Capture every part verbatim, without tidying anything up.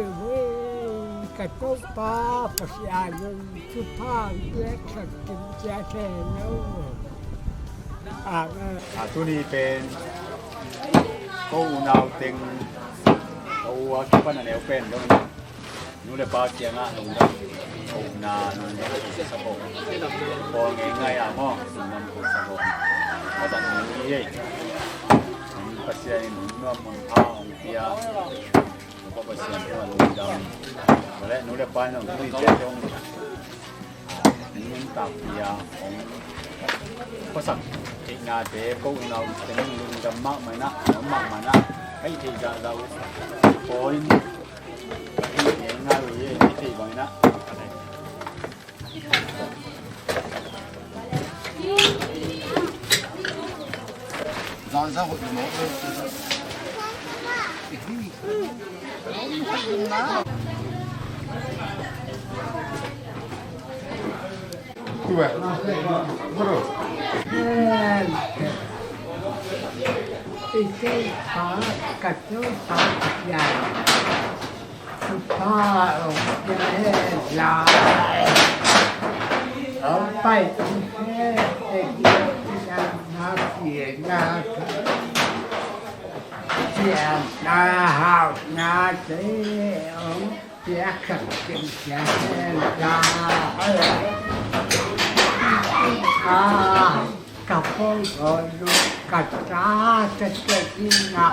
peuh e, ka Topa Pasian in thupha piaksak kim cia thei lo. Amen. A tuni pen ko unau teng, ko u a kipan a neu pen dong, nu le pa kiangah lungdam kohna lungdam sa ko. Pawl ngei ngai a maw, lungdam ko sa ko. Ka dan ni hi ei. Pasian in hun nuam hun pha hong pia. Ko Pasian tungah lungdam. Bole nu le pa in hong tui te dong. Nuntak pia hong pasak theihnate ko unau teng lungdam mahmah inah, nuam mahmah inah, hei thei zahzah uh. Pawl in hei thei ngai uh hi, hei thei bang inah. Zahzah hoih mawk lo. Pai, eh, eh, na, na, na, na, na, hau, na, te, ong, te, a, ka, ke, ke, ke, la, eh. Ah, ka, pong, ko, lu, ka, ta, ta, te, ki, na.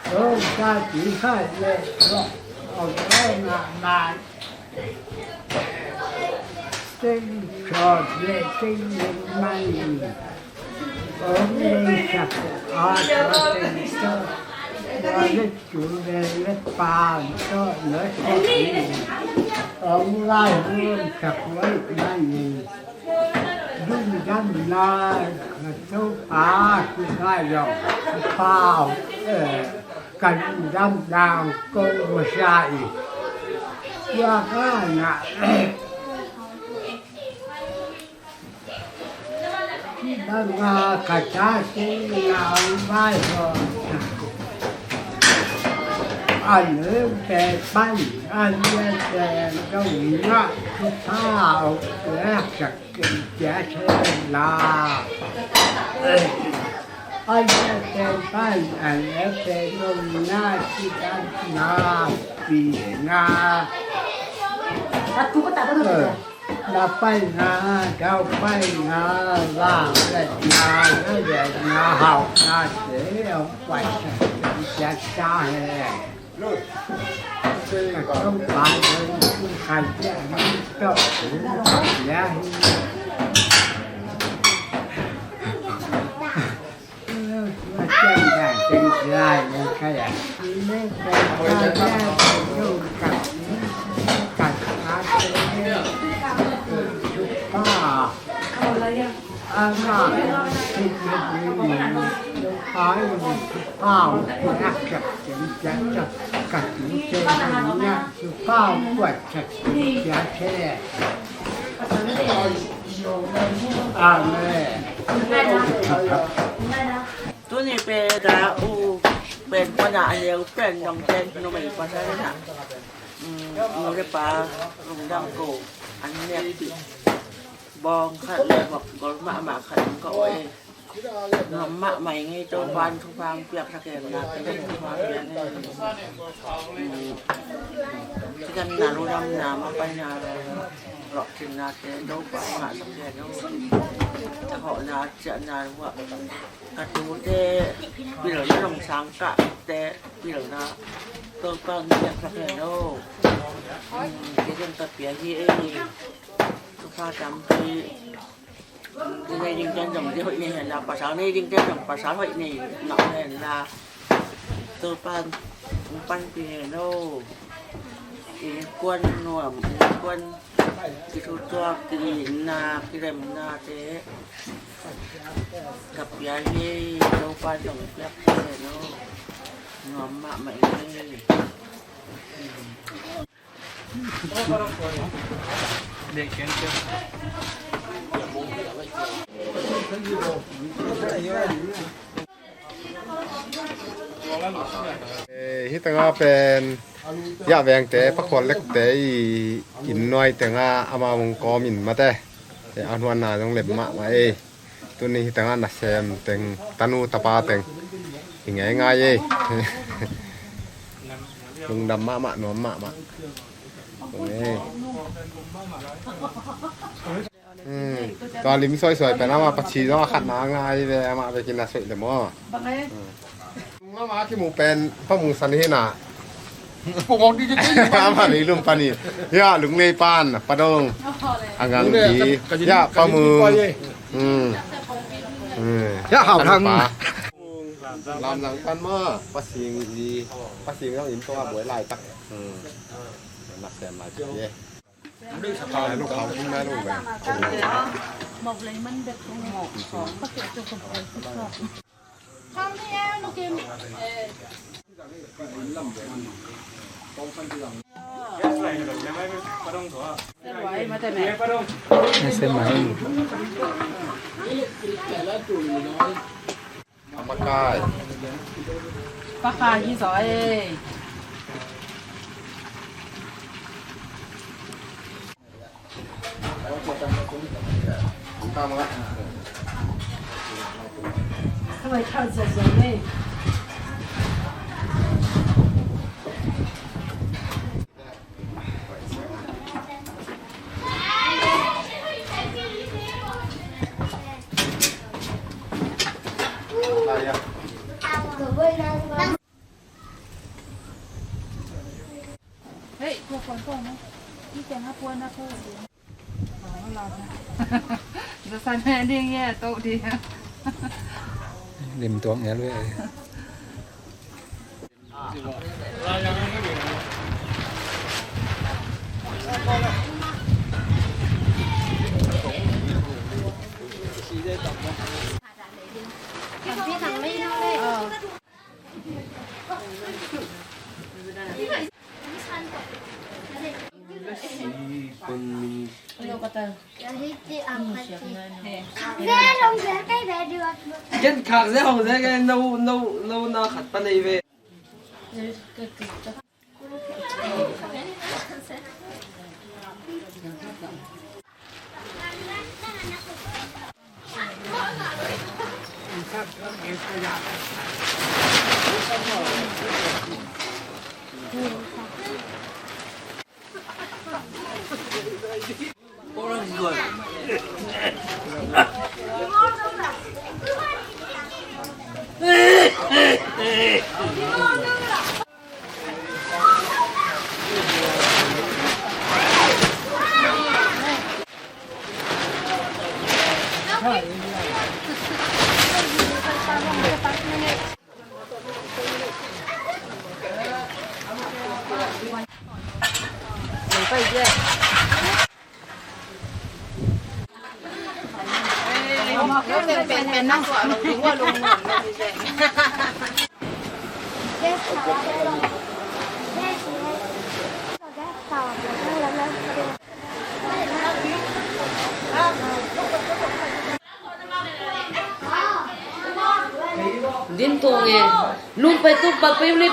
Ong, ka, ti, ka, le, lo, ong, na, na. Teng sawt le teng leng mai. Om le sak a tawh teng sawt. Tua le tu le le pang tawh na sak ni. Om lai hong sak wai mai ni. Lungdam na ka Topa Khuai Zong Pau. Eh. Ka lungdam nang kong masa i. Tua ka na. Banga ka ta si na ang bai ho. Anu pe pan, anu pe dong na, tu pa o, ya sak. Kin cia thei la. Ai cia thei pan an e thei nong na ci kan na pi na. Tat ku ko tat ko na. Na pai na, dau pai na, la le na, la le na, hau na, se au pai sa, cia sa he. Amen. Tuni pen da u pen pana a neu pen dong pen numei pasal na. Nu le pa lungdam ko an nek pi. Bawng khat le bawk gol mahmah khat ka oi. Nuam mahmah i ngei Topan thupha piak thakemna, thupha piak ngei. Cidamna, lungdamna, mapaina, lawhcinna te Topa ngah thakemna. Thahawhna, ciahna, ruah. Ka tute pilna, nong sangkahte pilna Topa piak thakemna. Cidam ka pia hi ei. Thupha tampi. Tua nei ding ten zong tua hoih nei hen la, pasal nei ding ten zong pasal hoih nei ngah hen la. Topan hong panpih hen lo. Innkuan nuam, innkuan kithutuak, ki-itna, kilemnate ka pia hi. Topan zong piak hen lo. Nuam mahmah hi. Eh, hih tengah pen Yah Vengte, Pakhual Lekte i inn nuai tengah amau hong kawm in mate. Eh, a hnuanna zong lem mahmah ei. Tuni hih tengah nasem teng, tanu tapa teng i ngeingai ei. Lungdam mahmah, nuam mahmah. Tua lim suaisuai pen amah Paci zong a khatna ngai ve, amah vekin a suaih le maw. Amah kimu pen Pa Mung San hi na. Amah Leilum pan hi. Yah Lunglei pan Pa Dong, a ngang di. Yah Pa Mung. Yah Hau Thang. Lamlang pan maw, Pa Sing i, Pa Sing zong inn tua buai laitak. Nasem laitak ye. Pakai. Pakai hi zaw ei. Hei, tua kuan kuan na. Ni tua na kuan na kuan. Zasan na ding ye, to ding. Lim tuak ngial ve. Ken khak ze hong ze ken no no no na khat pa nei ve. Din tuang e. Lum pai tuk bak pai uli.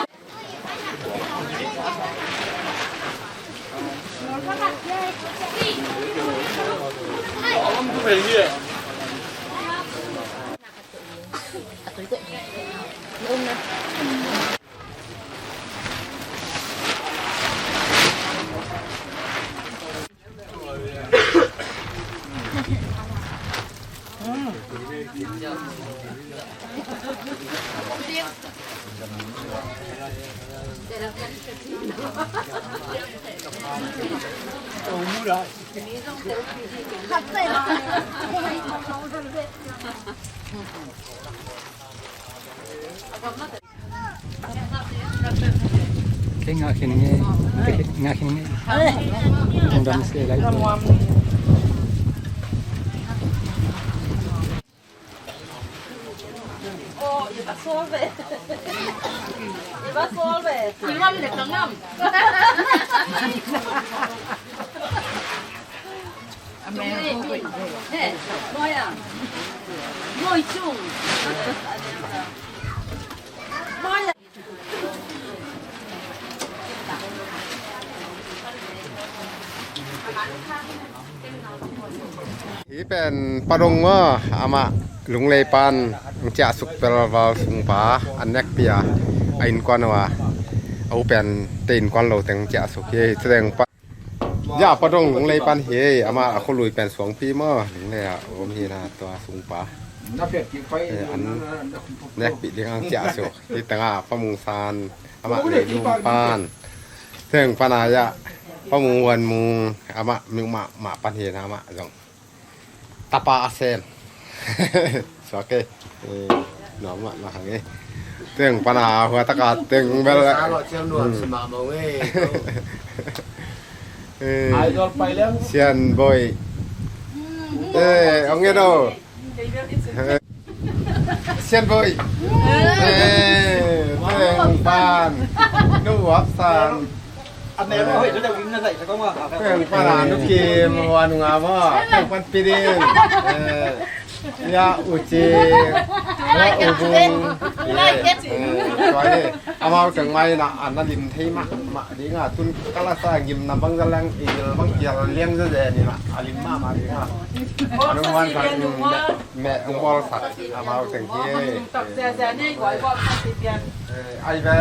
Kei ngah khin nge, kei ngah khin nge. Tungdam se lai. Hih pen Pa Dong maw, amah Lunglei pan hong ciahsuk pelval sungpa a nekpi a, a innkuan uh a, a u pen te innkuan lo teng hong ciahsuk hi. Hih teng Pa Ya, Pa Dong Lunglei pan hi, amah a khualui pen Suangpi maw, Lunglei ah om hi na, tua sungpa. Eh, an nekpih ding ang ciahsuk. Hih tengah Pa Mung San, amah Leilung pan. Teng pan a ya, Pa Mung Wan Mung, amah Myanmar mah pan hi na, amah zong tapa a sem. Suak e. Eh, nuam mahmah hang e. Teng pan a hua taka teng bel. Sa lo ciang nuam sa mahmah e. Eh, Sian Boy. Eh, ong e do. Sian Boy. Eh, teng pan. Nu Wap San. Teng pan a Nu Kim, hua nunga maw. Teng pan Pidin. Eh. Ya, u Cing, ya, u Bung. Ye, eh, tua hi. Amau teng mah in a, a na lim thei mahmah ding a, tun ka la sa ngimna bang za leng, i ngil bang kial liang za ze ni la, a lim mahmah ding a. A nung wan sa, mm, meh, meh hong bawl sak, amau teng hi. Eh, ai ve.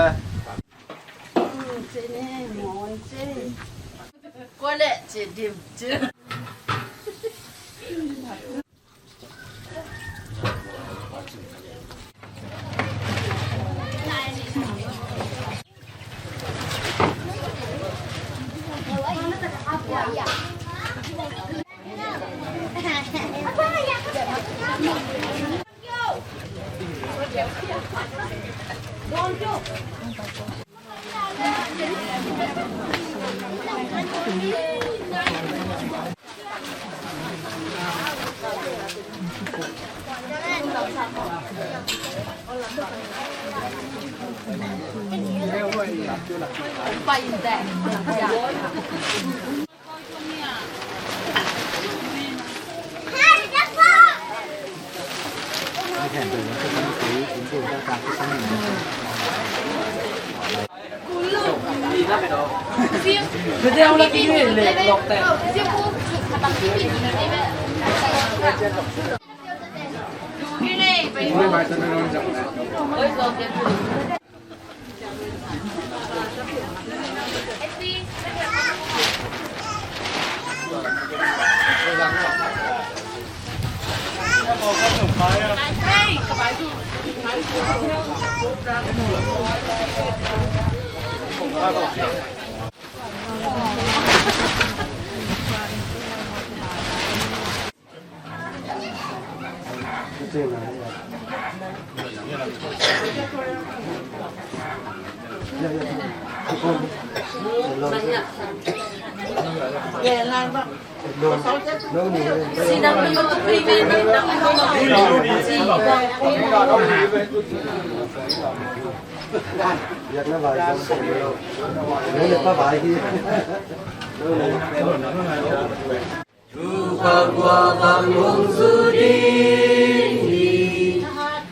Topa guah bang hong zu ding hi,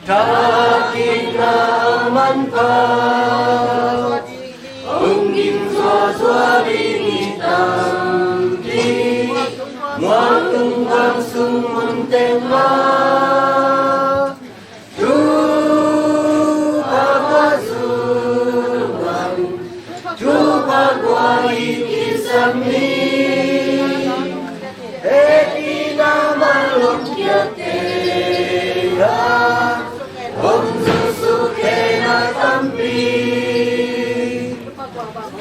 thak in a manpha hong ging zuahzuah ding hi tampi, mual tung gam sung mun teng mah. Topa guah zuang, Topa guah i kisam ni. Hehpihna malong kiate a hong zu suk hen a tampi.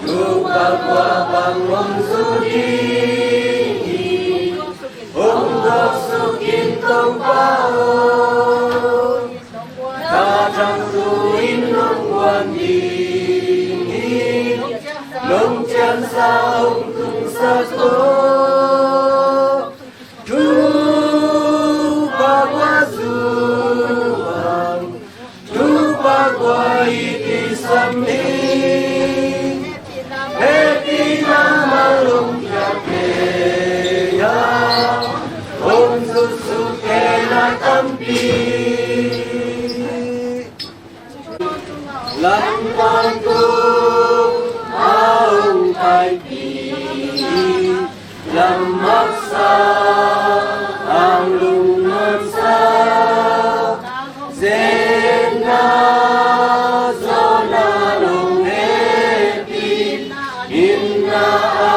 Topa guah bang hong zu ding hi, hong gawh suk in Topa aw. Tha thak tu in nong guan ding hi, nong ciansa hong tungsak aw. Topa guah zuang, Topa guah i kisam ni. Hehpihna malong kiate a hong zu suk hen a tampi. Lam pan tung a hong paipih, lam maksa a hong lungnuamsa, zen na zawn a hong hehpih, ginna a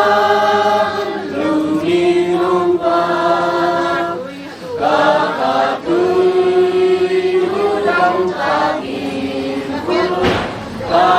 lungning hong pha. Ka khat tui, u dang ka gim, ka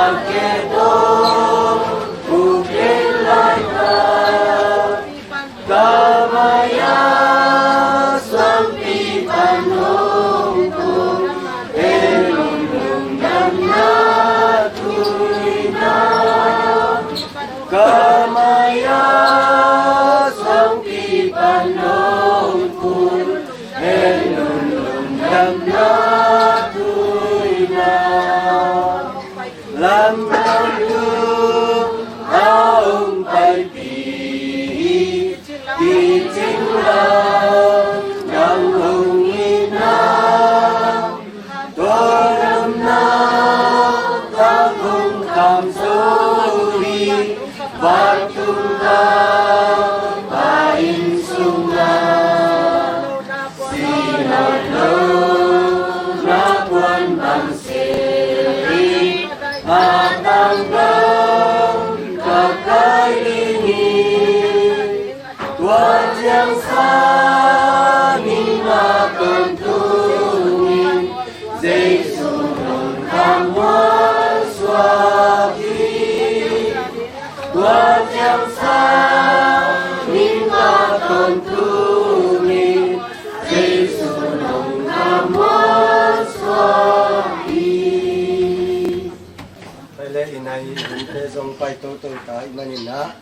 Hunte zong pai toto ta ahih manin ah,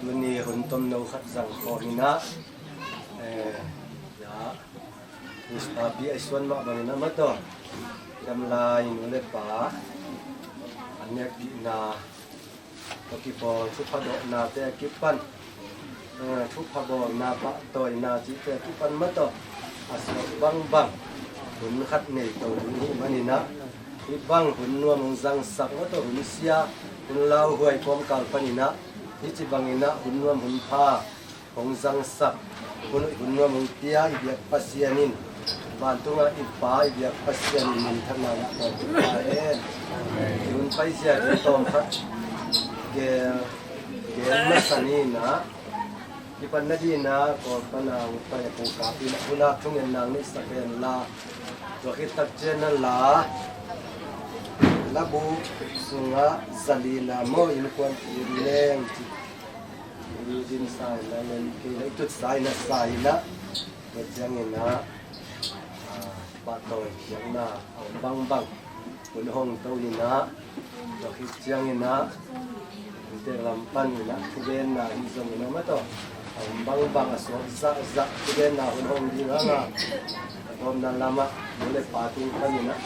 tuni hun tomno khat zang khawm in ah, eh, ya, Krista pi a i suan mah bangin ah maw taw, gamlai nu le pa an nekpihna tawh kipawl thupha dawhnate a kipan, eh, thupha bawlna pahtawina cihte a kipan maw taw, a suak bangbang hun khat nei to ding hih manin ah, hih bang hun nuam hong zangsak maw taw, hun sia, hun lauhuai kawmkal panin ah, hih ci bangin ah hun nuam hun pha hong zangsak, hun, hun nuam hong pia i biak Pasian in, vantungah i Pa i biak Pasian in minthanna ngah tawntung ta hen. I hun paizia ding tawm khat gel, gel masa ni in ah, i pan nading in ah Kawl pan a hong pai a, pu Kap in ah hun a thungen nang neihsak hen la, tua khit tak ciang a la, labuk sungah zali la maw, innkuan pi leng ci, i din sa in ah, len kei la i tut sa in ah, sa in ah, tua ciangin ah, ah, pahtawi piakna a om bangbang hun hong to in ah, tua khit ciangin ah, hunte lam pan in ah thugenna hi zongin ah maw taw, a om bangbang a suak zahzah thugenna hun hong ding hang a, a tawpna lamah nu le pa tung pan in ah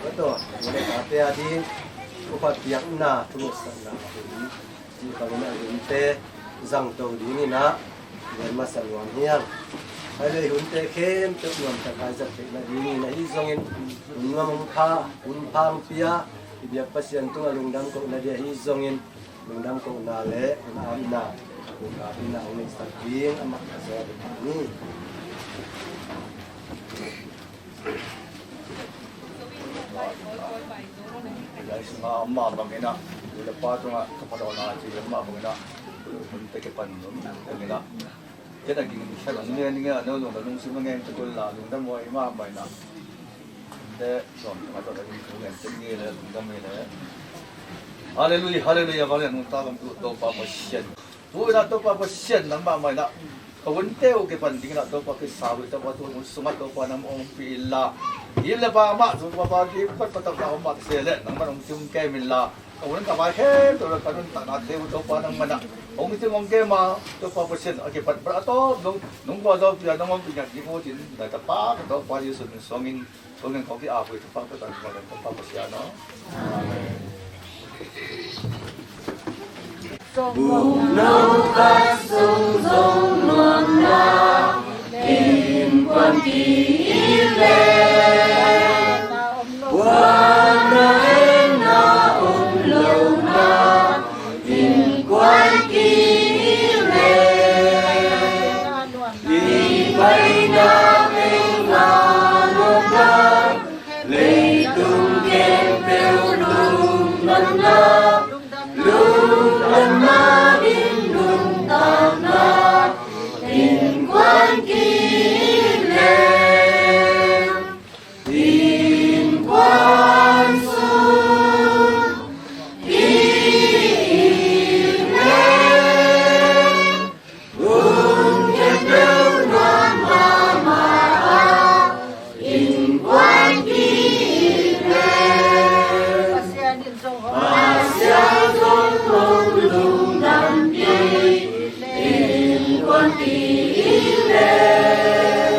maw taw, nu le pate a ding thupha piakna, thu muhsakna hun cih bangin ah hunte zang to dingin ah gen masa nuam hi hang. Ahi leh hunte khempeuh nuamtak a i zat theih nadingin ahi zongin, hun nuam hong pha, hun pha hong pia i biak Pasian tungah lungdam kohna ding ahi zongin, lungdam kohna le hun apna, hun apna hong neihsak ding amah ka zaw ding hi. Lai sungah amah bangin ah, nu le pa tungah thupha dawhna ci amah bangin ah, hun te kipan hun bangin ah, kei na ging sa dong nge nge a no lung da lungsim nge te kul la lungdam huai mahmah in ah. Te som tungah tawh da ging nge te nge le lungdam nge le. Halleluia, halleluia, bang le nung ta bang tu Topa Pasian. Tu in ah Topa Pasian nangmah mah in ah ka hunte uh kipan ding in ah Topa kisau in Topa tu hun sungah Topa nang hong pi in la, i le pa mah Topa pa kipan patapna om mah se leh nangmah hong sim kem in la, ka hun ka pai khempeuh le ka nuntaknate uh Topa nangmah in ah hong sim hong kem a, Topa Pasian a kipan a tawp nong nong kua zo pia nong hong pi ngiat ding uh cin, na Tapa ka Topa Jesu min suangin Amen. Bukno khat sung zong nuamna innkuan ki-it leh, buanna enna om lohna innkuan ki-it leh, i paina peuh nganuamna, leitung khempeuh lungdamna, lungdamna ding nuntakna innkuan ki-it leh, innkuan sung ki-it leh, hun khempeuh nuam mahmah a, innkuan ki-it leh, Pasian zong hong lungdam kei, innkuan ki-it leh,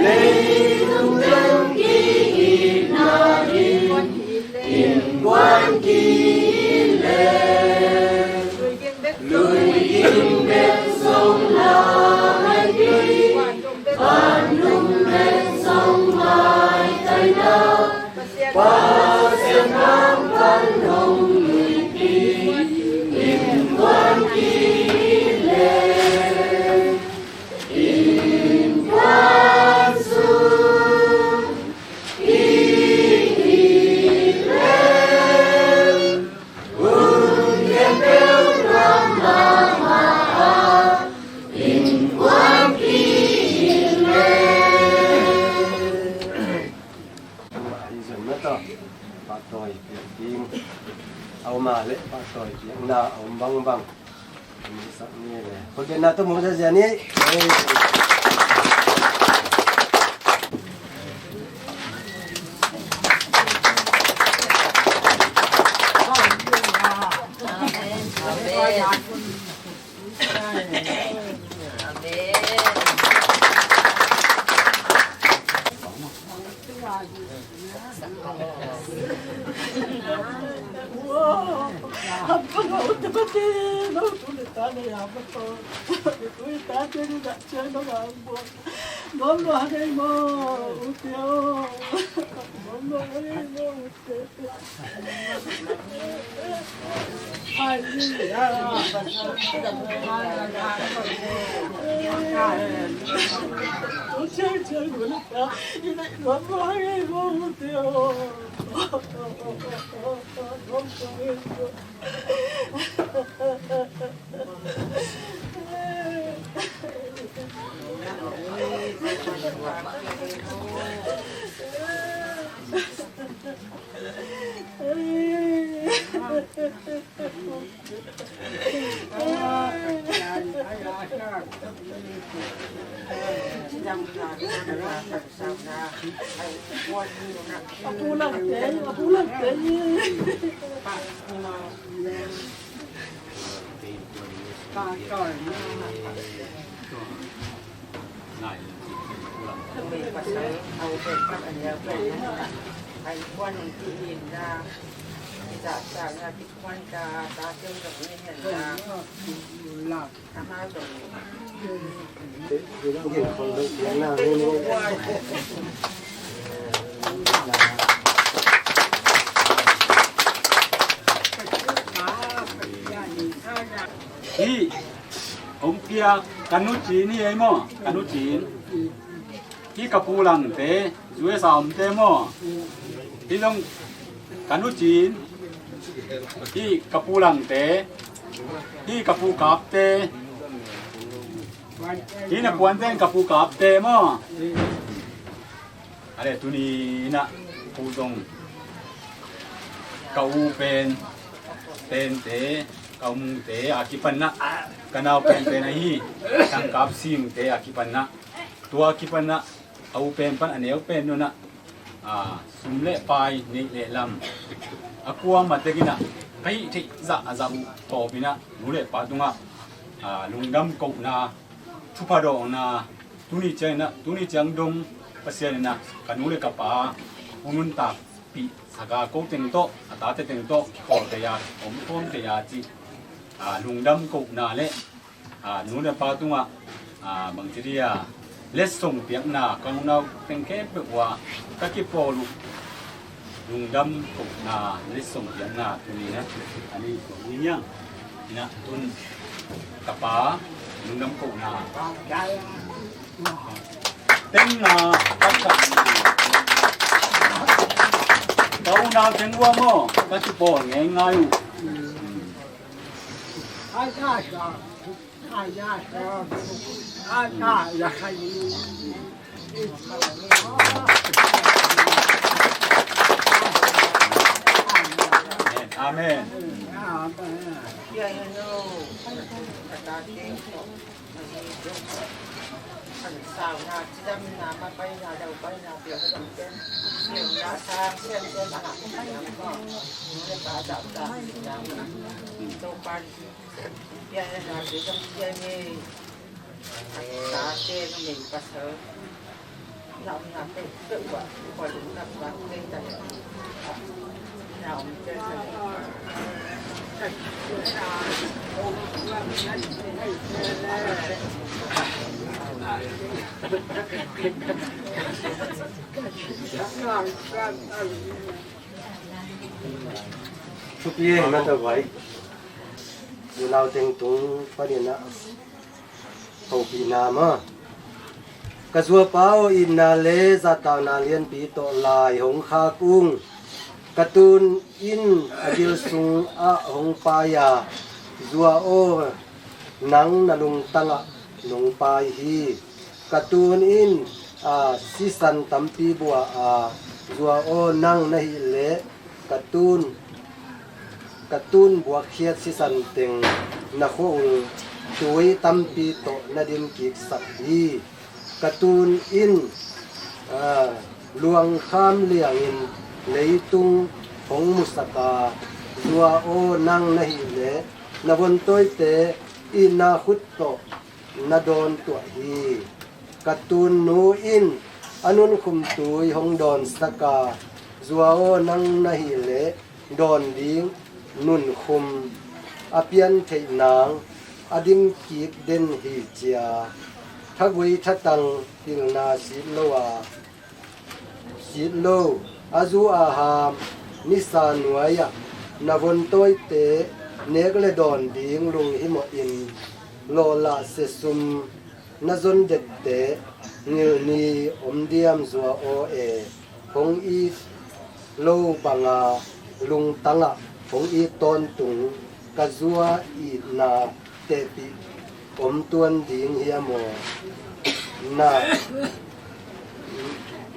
leitung khempeuh ki-itna ding innkuan ki-it leh, lui ging bek zong la ngai kei, vantung bek zong maitai na, Pasian nang pan hong lui kei, innkuan ki-it leh, innkuan sung ki-it leh, hun khempeuh nuam mahmah a, innkuan ki-it leh. Amah ahi zong na tawh pahtawi piak ding a om a leh pahtawi piakna a om bangbang. Khutbetna tawh mu ziazia ni. Hih hong piak ka nu Cin hi ei maw? Ka nu Cin. Hih ka pu Langte, U S A omte maw? Hih zong ka nu Cin. Hih ka pu Langte. Hih ka pu Kapte. Hih na puanten ka pu Kapte maw? A le tuni inah pu zong ka u pen, pente, ka u mungte a kipanna, ka nau penpen ahi, tangkap singte a kipanna, tua a kipanna, a u pen pan a neu pen nunah, a, sum le pai neih le lam a kuamah tekinah ka hih theih zah a zah uh tawpinah nu le pa tungah, a, lungdam kohna, thupha dawkna, tuni cianginah, tuni ciang dong Pasian inah ka nu le ka pa hong nuntakpih saka ko teng tawh, a tate teng tawh kikhawl thei a, om khawm thei a cih, a, lungdam kohna le, a, nu le pa tungah, a, bangci dia letsong piakna ka unau teng khempeuh uh a ka kipawl uh lungdam kohna letsong piakna tuni na a ni ko ni niang. Inah tun ka pa lungdam kohna tenna ka ka unau teng uh a maw ka kipawl ngeingai uh. Amen. Thupi ei, mata vai. Unau teng tung paninah hopihna maw? Ka zuapa aw, itna le zahtakna lianpi tawh lai hong khak ung. Ka tun in a gil sungah hong pai a, zua aw, nang na lungtangah nong pai hi. Ka tun in, a, sisan tampi buah a, zua aw, nang na hih leh ka tun, ka tun buakkhiat sisan teng na khua ung tui tampi tawh na dim kiksak hi. Ka tun in, a, luangkham liangin leitung hong musak a, zua aw, nang na hih leh na vuantawite itna khut tawh na dawn tuah hi. Ka tun nu in a nunkhum tui hong dawnsak a, Zua aw, nang na hih leh dawn ding nunkhum a pian theih nang a dim kik den hi cia. Thagui thatang pilna sit lo a, sit lo a zu a ham nisa nuai-ah na von tawite nek le dawn ding lunghimawhin lawhlah sesum na zon dette ngilni om diam? Zua aw e, hong it lo banga lungtangah hong it tawntung ka zua itna tehpih om tuan ding hiam aw? Na,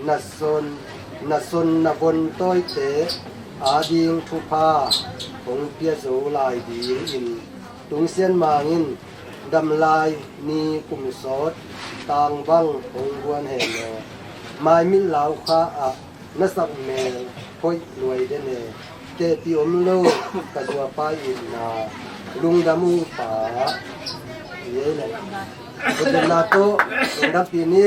na son, na son na von tawite ading thupha hong pia zo lai dingin tungsian mangin damlai ni kum sawt tang bang hong guan hen aw. Maimit laukha ah na sak mel hoih luai den e. Tehpih om lo ka zuapa itna, lungdam ung pa. Ei le khutbetna tawh lungdampih ni.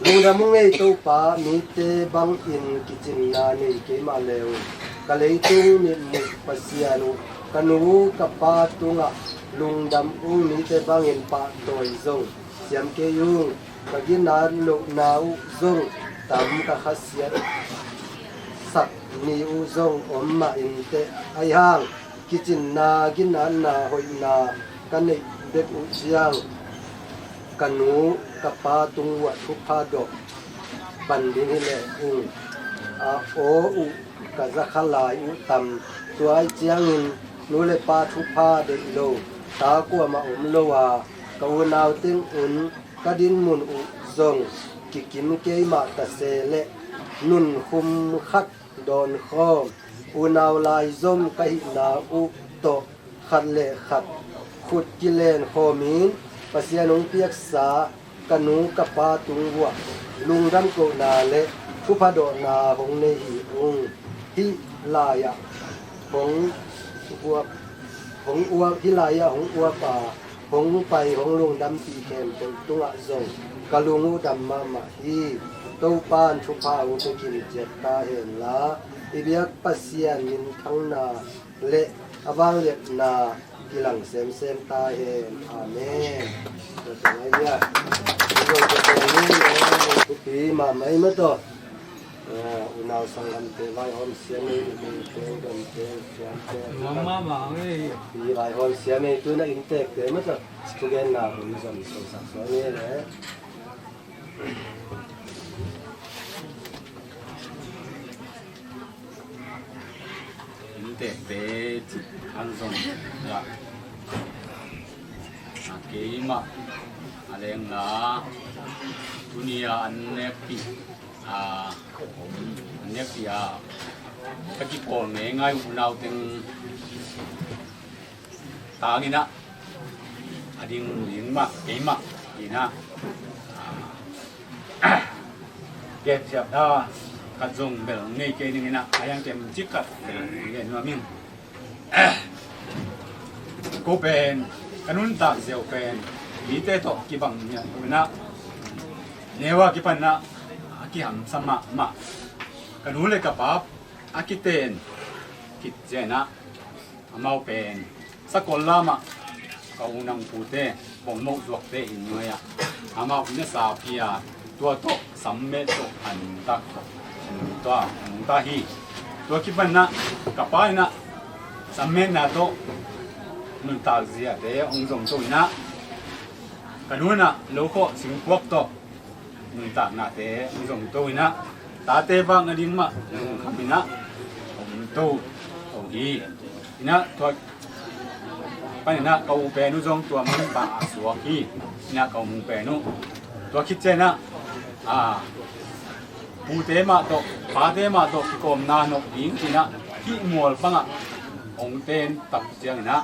Lungdam ung ei Topa, mite bangin kicinna nei keimah le uh. Ka leitung mitmuh Pasian uh, ka nu ka pa tungah lungdam ung, mite bangin pahtawi zong siam kei ung. Ka ginat lohna uh zong tam, ka khasiat sak ni uh zong om mah inteh. Ahi hang kicinna, ginatna, hoihna ka neih bek uh ciang ka nu ka pa tung uah thupha dawh pan ding hi leh ung. A aw uh ka za kha lai uh tam. Tua ahih ciangin nu le pa thupha deih lo ta kuamah om lo a, ka unau teng un ka dinmun uh zong kikim keimah ta se leh, nunkhum khat dawnkhawm, unau laizom ka hihna uh tawh khat le khat khut kilenkhawmin Pasian hong piaksa ka nu ka pa tung uah lungdam kohna le thupha dawhna hong nei hi ung. Hih lai-ah hong uap, hong uap, hih lai-ah hong uap a, hong pai, hong lungdampih khempeuh tungah zong ka lung uh dam mahmah hi. Topa'n thupha hong pia kim ciat ta henla, i biak Pasian minthangna le a vangliatna kilang semsem ta hen. Amen. Tua tawh lai dia. Thupi mahmah i maw tawh. Ah, unau sanggamte, vaihawm siam ei, numeite, gamte, siamte. Nuam mahmah ei. Pi vaihawm siam ei, tu-in a inntekte maw tawh thugenna hun zom sosak suak ni le. Inntekte cih an zom lah. A keimah a lengla tuni-a an nekpih a, an nekpih a, ka kipawl ngeingai uh unau teng tangin ah, a ding ding mah keimah in ah, kepsiapna khat zong bel ngei kei ning in ah, a hiang kem cik khat bel ngei nuam ing. Ko pen ka nuntak ziau pen mite tawh kibang ngiat uh in ah, neu a kipan ah a kihamsa mahmah. Ka nu le ka pa a kiten khit ciangin ah, amau pen sakol lamah ka u nang pute bongmoh zuakte inn nuai-ah amau inn a sap hi a, tua tawh sammet tawh a nungtak tawh a nungta, a nungta hi. Tua kipan ah ka pa in ah sammetna tawh nuntak ziate hong zongto in ah, ka nu in ah lokhawh singpuak tawh nuntaknate hong zongto in ah, tate vak nading mah lungkham in ah omto hi. In ah tua pan in ah ka u pen uh zong tua man bang a suak hi. In ah ka u pen uh tua khit ciangin ah, a, pute mah tawh pate mah tawh kikawmna nop ding ci-in ah hih mual pangah hong ten tak ciangin ah,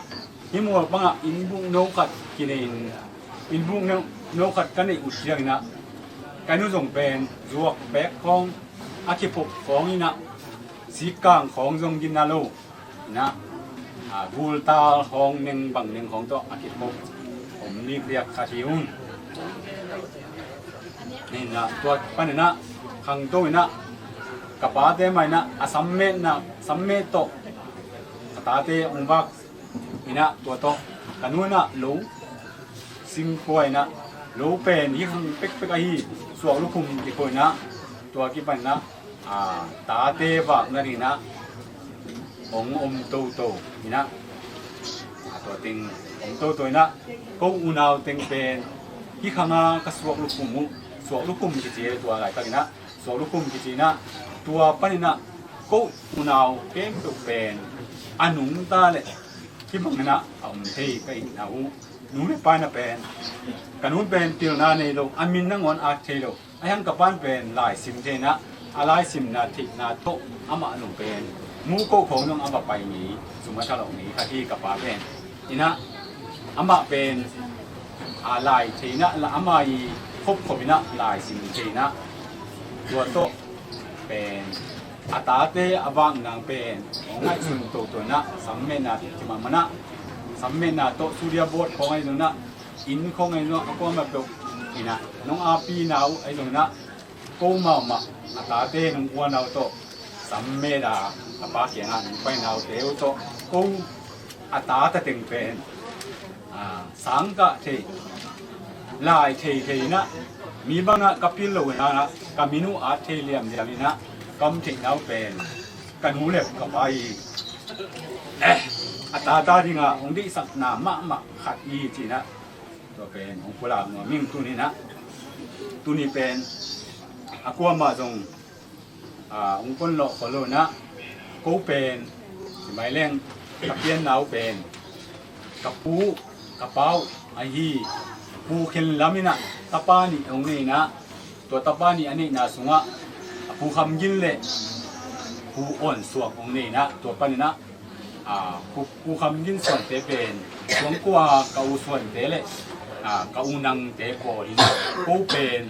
hih mual pangah innbuk no khat kinei in, innbuk no, no khat ka neih uh ciangin ah, ka nu zong pen zuak pek khawng, a kiphop khawng in ah, sikkang khawng zong gina lo in ah, a, gultal khawng neng bang neng khawng tawh a kiphop om likliak khat hi ung. Inah tua paninah khangto inah ka pate mah inah a sammetna, sammet tawh a tate hong vak inah tua tawh ka nu inah lo singkua inah lo pen hi khang pekpek ahi suak lukhum kikhua inah tua kipaninah a tate vak nadinginah hong om toto inah a tua teng om toto inah ko unau teng pen hi khanga ka suak lukhum uh, suak lukhum kici tua laitakinah suak lukhum kici inah tua paninah ko unau kempeuh pen a nungta le kibanginah a om thei ka hihna uh nu le pa inah pen ka nu pen pilna nei lo, a min nangawn at thei lo. Ahi hang ka pan pen laisim thei inah a laisimna theihna tawh amah nung pen mu koh khawng nung a va pai ngei, zum a thalawh ngei khat hi ka pa pen. Inah amah pen a lai thei inah la ama i khopkhop inah laisim thei inah tua tawh pen a tate a vak nang pen hong ngaihsun toto inah sammetna thei ci mahmah inah sammetna tawh suria bawt khawng ahi zong inah inn khawng ahi zong a kuamah peuh inah nong api na uh ahi zong inah ko mahmah a tate nong uana uh tawh sammet a ka pa kiangah nong paina uhte uh tawh ko a ta tateng pen sangkah thei lai thei thei inah mi bangah ka pil lo inah ka min uh at thei liamliam inah ka om theihna uh pen ka nu le ka pa i a tata dingah hong deihsakna mahmah khat i cinah tua pen hong pulak nuam ing. Tuninah tuni pen a kuamah zong hong pon lawh khol lo inah ko pen simaileng ka pianna uh pen ka pu ka pa uh ahi pu khen lam inah tapa nih hong nei inah tua tapa nih a neihna sungah a pu Kham Gin le pu Awn Suang hong nei inah tua paninah pu Kham Gin Suangte pen suangkua ka u Suante le ka u Nangte pawl inah ko pen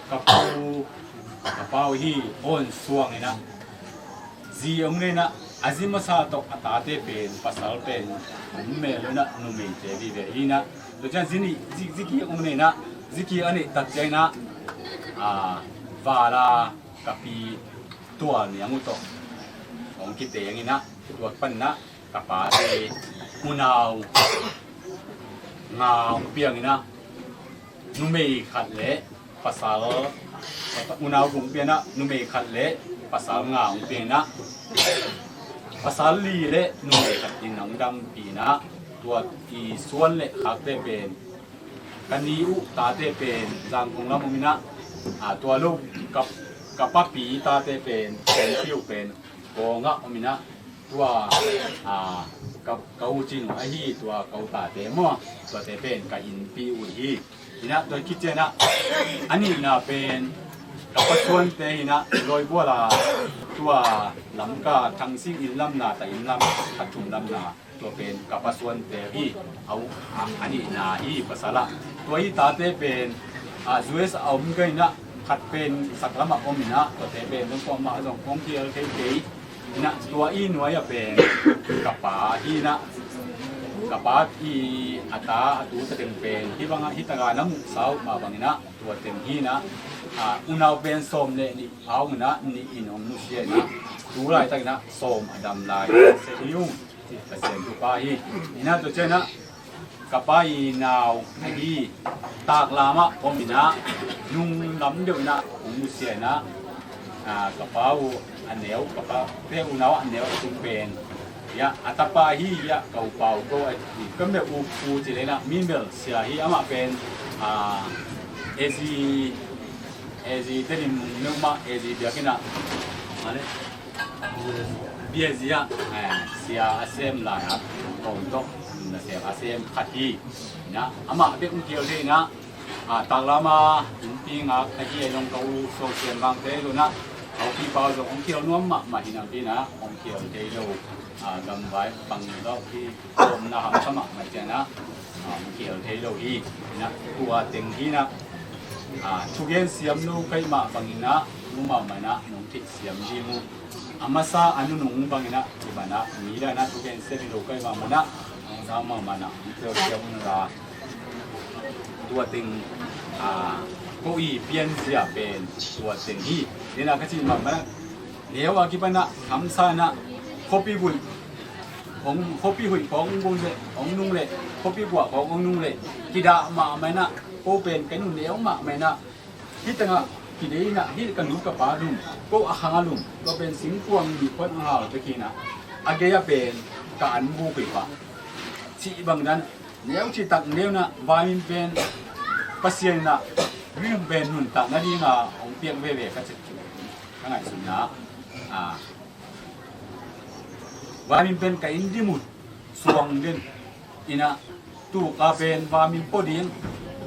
ka pu ka pa uh hi Awn Suang inah zi hong nei inah a zi masa tawh a tate pen pasal pen hong mel lo inah numeite vive hi inah tua ciang zi nih zi kik hong nei inah zi kik a neih tak ciang inah vala ka pi tual niang uh tawh hong kiteng inah tua paninah ka pate unau nga hong piang inah numei khat le pasal unau hong piang inah numei khat le pasal nga hong piang inah pasal li le numei khat in hong dampih inah tua i suan le khakte pen ka ni uh tate pen Zangkong lam om inah tua lo ka papi tate pen kongpi uh pen kawngah om inah tua ka u cin uh ahi tua ka u tate maw tuate pen ka innpi uh hi. Inah tua kicianah a nihna pen ka pasuante hinah lawibuala tua Lamka Thangsing inn lamna ta inn lam a thum lamna tua pen ka pasuante hi. A nihna hi pasalah tua i tate pen US a om ka inah khat pen saklamah om inah tuate pen zong kuamah zong hong kial thei kei. Inah tua i nuai a pen ka pa hi inah ka pa i a ta a tu tateng pen hih bangah hih taka na muhsa uh mah bang inah tua teng hi inah unau pen sawm le nih pha uh inah nih in hong nusia inah tu laitak inah sawm a dam lai se hi uh. Pasian thupha hi. Inah tua cianah ka pa i nau ahi taklamah om inah nung lam deuh inah hong nusia inah ka pa uh a neu ka pa te unau a neu a tung pen iah a tapa hi iah ka upa uh ko a ti ka mel uh pu ci le inah mi mel sia hi amah pen ezi ezi tenin mel mah ezi biak inah biazia sia a sem lai ah kong tawh nasem a sem khat hi. Inah amah bek hong kial thei inah taklama innpi ngak ahi a zong ka u Suang Sian Vang te zong inah ka u Pi Pau zong hong kial nuam mahmah hi inah pi inah hong kial thei lo gamvai bang lo pi kawmna hamsa mahmah cianah hong kial thei lo hi. Inah tua teng hi inah thugen siam lo kaih mah bang inah mu mahmah inah nong theih siam ding uh a masa a nunung bang inah kibanah mi la inah thugen siam lo kaih mah manah nong sa mah manah nong tel siam un la tua teng ko i pianzia pen tua teng hi. Nena ka cih mahmah, neu a kipanah hamsa inah khuapi huih hong, khuapi huih khawng hong bung leh hong nung leh, khuapi guah khawng hong nung leh, kidah mahmah inah, ko pen ka nu neu mahmah inah, hih tengah kideih inah, hih ka nu ka pa lum, ko a khang a lum, tua pen singkuang nih khuan a hau te khinah, a gei a pen ka an buk hi pah. Cih bang dan neu cih tak neu inah, vaimin pen Pasian inah ring pen nuntak nadinga hong piak veve ka cih ka ngaihsutna. A, vaimin pen ka inn dim uh suang den inah, tuk a pen vaimin pua ding,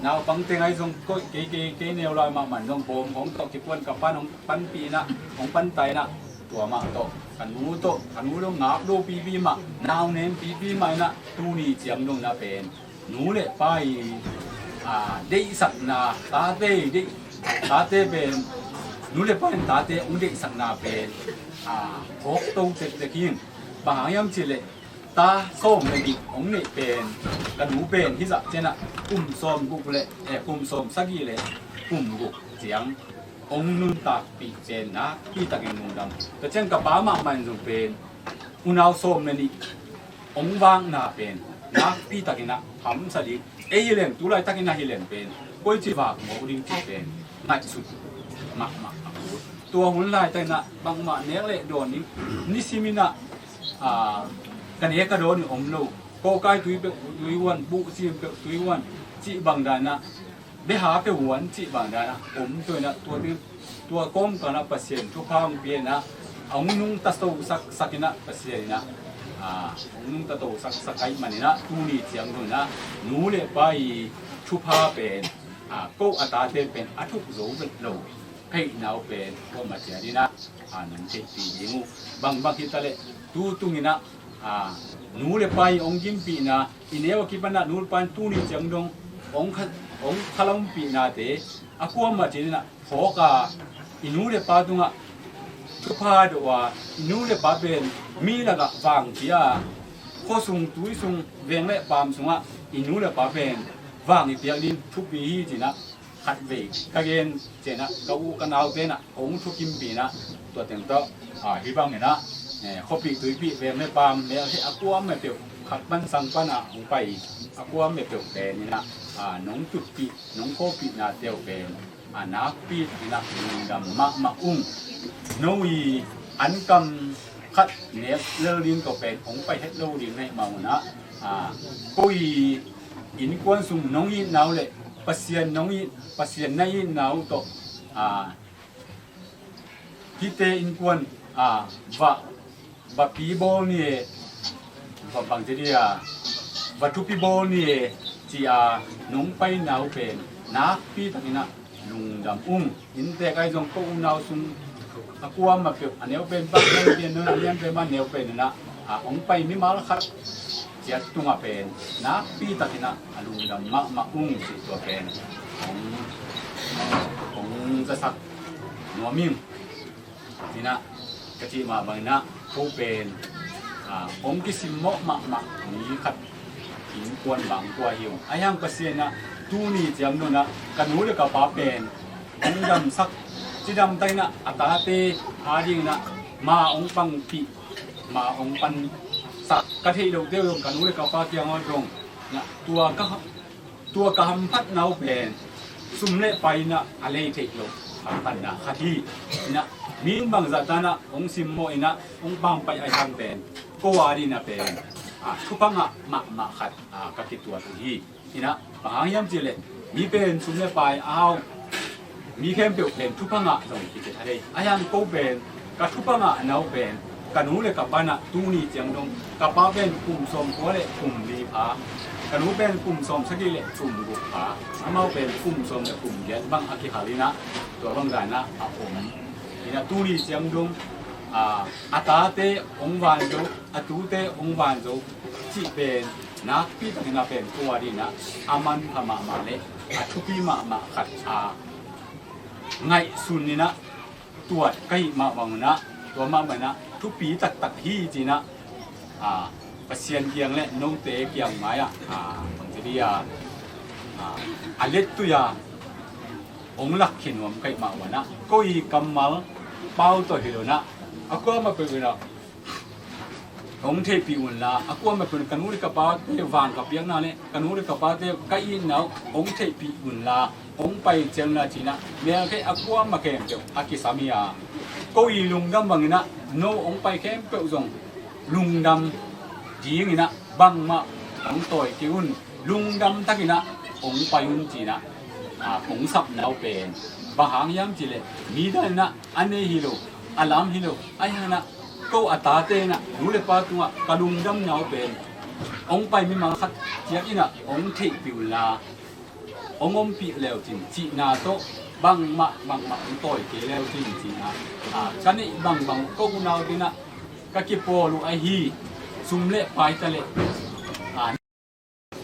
naupang teng ahi zong koih kei kei kei neu lai mahmah zong bawm hong tawh kipuan, ka pan hong panpih inah, hong pantai inah, tua mah tawh ka nu tawh, ka nu dong ngap lo pipi mah, nau nem pipi mah inah, tuni ciang dong inah pen nu le pa i, a, deihsakna, tate i deih, tate pen, nu le pa in tate hong deihsakna pen, a, phawk to tektek hi. Bang hang hiam cih leh ta sawm le nih hong neih pen, ka nu pen hih zah cianah kum sawm guk le, eh, kum sawm sagih le kum guk ciang hong nuntakpih pen nakpi takin lungdam. Tua ciang ka pa mahmah in zong pen unau sawm le nih hong vakna pen nakpi takin ah hamsa ding. Ei hi leng, tu laitakin ah hi leng pen koici vak mawk ding cih pen ngaihsut mahmah a kul. Tua hun laitakin ah bangmah nek leh dawn ding, nisimin ah, a, ka nek ka dawn in om lo. Kawkai tui peuh tui huan, buhcim peuh tui huan, cih bang dan ah, beha peuh huan cih bang dan ah om. Tua inah tua ding, tua kawmkal ah Pasian thupha hong pia inah, a hong nungta to saksak inah Pasian inah, a, hong nungta to saksak ahih man inah, tuni ciang dong inah nu le pa i thupha pen, a, ko a tate pen a thuk zo vet lo. Theihna uh pen kuamah ciat inah, a, nong theihpih ding uh. Bangbang hi ta leh tu tung inah, a, nu le pa i hong gimpihna, i neu a kipanah nu le pa in tuni ciang dong hong kha, hong khalompihnate a kuamah ciat inah phawk a, i nu le pa tungah thupha dawh a, i nu le pa pen mi lakah vangpi a, khuasung tuisung veng le paam sungah i nu le pa pen vang i piak ding thupi hi ci inah, khatvei ka gen cianah ka u ka naute inah hong thukimpih inah, tua teng tawh, a, hih bang inah, eh, khuapih tuipih veng le paam mel heh a kuam mah peuh, khat pan sang panah hong pai a kuam mah peuh pen inah, a, nong tutpih nong khuapihnate uh pen, a, nakpi takin ah lungdam mahmah ung. No i ankam khat nek lel ding tawh pen hong pai het lo ding na hih mah un ah, a, ko i innkuan sung nong itna uh le Pasian nong it, Pasian na itna uh tawh, a, hihte innkuan, a, va, va pi bawl ni e, va bang ci dia, va thupi bawl ni e, ci a nong paina uh pen nakpi takin ah lungdam ung. Inntek ahi zong ko unau sung a kuamah peuh, a neu pen bang neu pen nun, a lian pen bang neu pen nun ah, a hong pai mimal khat ciat tungah pen nakpi takin ah a lungdam mahmah ung cih tua pen hong, hong zasak nuam ing. Inah ka cih mah bangin ah ko pen, a, hong kisimmawh mahmah mi khat innkuan bang tua hi ung. Ahi hang Pasian ah tuni ciang dong ah ka nu le ka pa pen hong damsak, cidam takin ah a tate adingin ah ma hong pangpih, ma hong pansak ka theih loh deuh dong ka nu le ka pa kiang aw dong. Tua ka, tua ka hamphatna uh pen sum le pai in ah a lei theih loh hamphatna khat hi. Inah mi in bangzah tan ah hong simmawh in ah hong pangpai ahi hang pen ko adingin ah pen, a, thupha ngah mahmah khat, a, ka kituat uh hi. Inah bang hang hiam cih leh mi pen sum le pai a hau, mi khempeuh pen thupha ngah zong hi kei a lei. Ahi hang ko pen ka thupha ngahna uh pen ka nu le ka pa in ah tuni ciang dong, ka pa pen kum sawmkua le kum li pha, ka nu pen kum sawmsagih le kum guk pha, amau pen kum sawm le kum giat bang a kihal in ah tua bang dan ah a om. Inah tuni ciang dong, a, a tate hong van zo, a tute hong van zo cih pen nakpi takin ah pen ko adingin ah a manpha mahmah le a thupi mahmah khat, a, ngaihsun in ah tuat ka hih mah bang un ah, tua mah bang in ah thupi taktak hi ci in ah, a, Pasian kiang le note kiang mai ah, a, bang ci dia, a, a lettui a hong lakkhia nuam ka hih mah banah, ko i kammal pau tawh hi lo inah, a kuamah peuh inah hong theihpih unla, a kuamah peuh inah ka nu le ka pate vang ka piakna le ka nu le ka pate ka itna uh hong theihpih unla, hong pai ciang unla ci inah, melkhia a kuamah khempeuh a kisam hi a, ko i lungdam bang inah no hong pai khempeuh zong lungdam ding inah bangmah hong tawi kei un, lungdam tak inah hong pai un ci inah, a, hong sapna uh pen bang hang hiam cih leh, mi dan inah a nei hi lo, a lam hi lo, ahih hang inah ko a tate inah nu le pa tungah ka lungdamna uh pen hong pai mimal khat ciat inah hong theihpih unla, hong ompih le uh cin cihna tawh, bangmah bangmah hong tawi kei le uh cin ci inah, a, ka neih bangbang uh ko unau te inah ka kipawl uh ahi, sum le pai ta leh, a,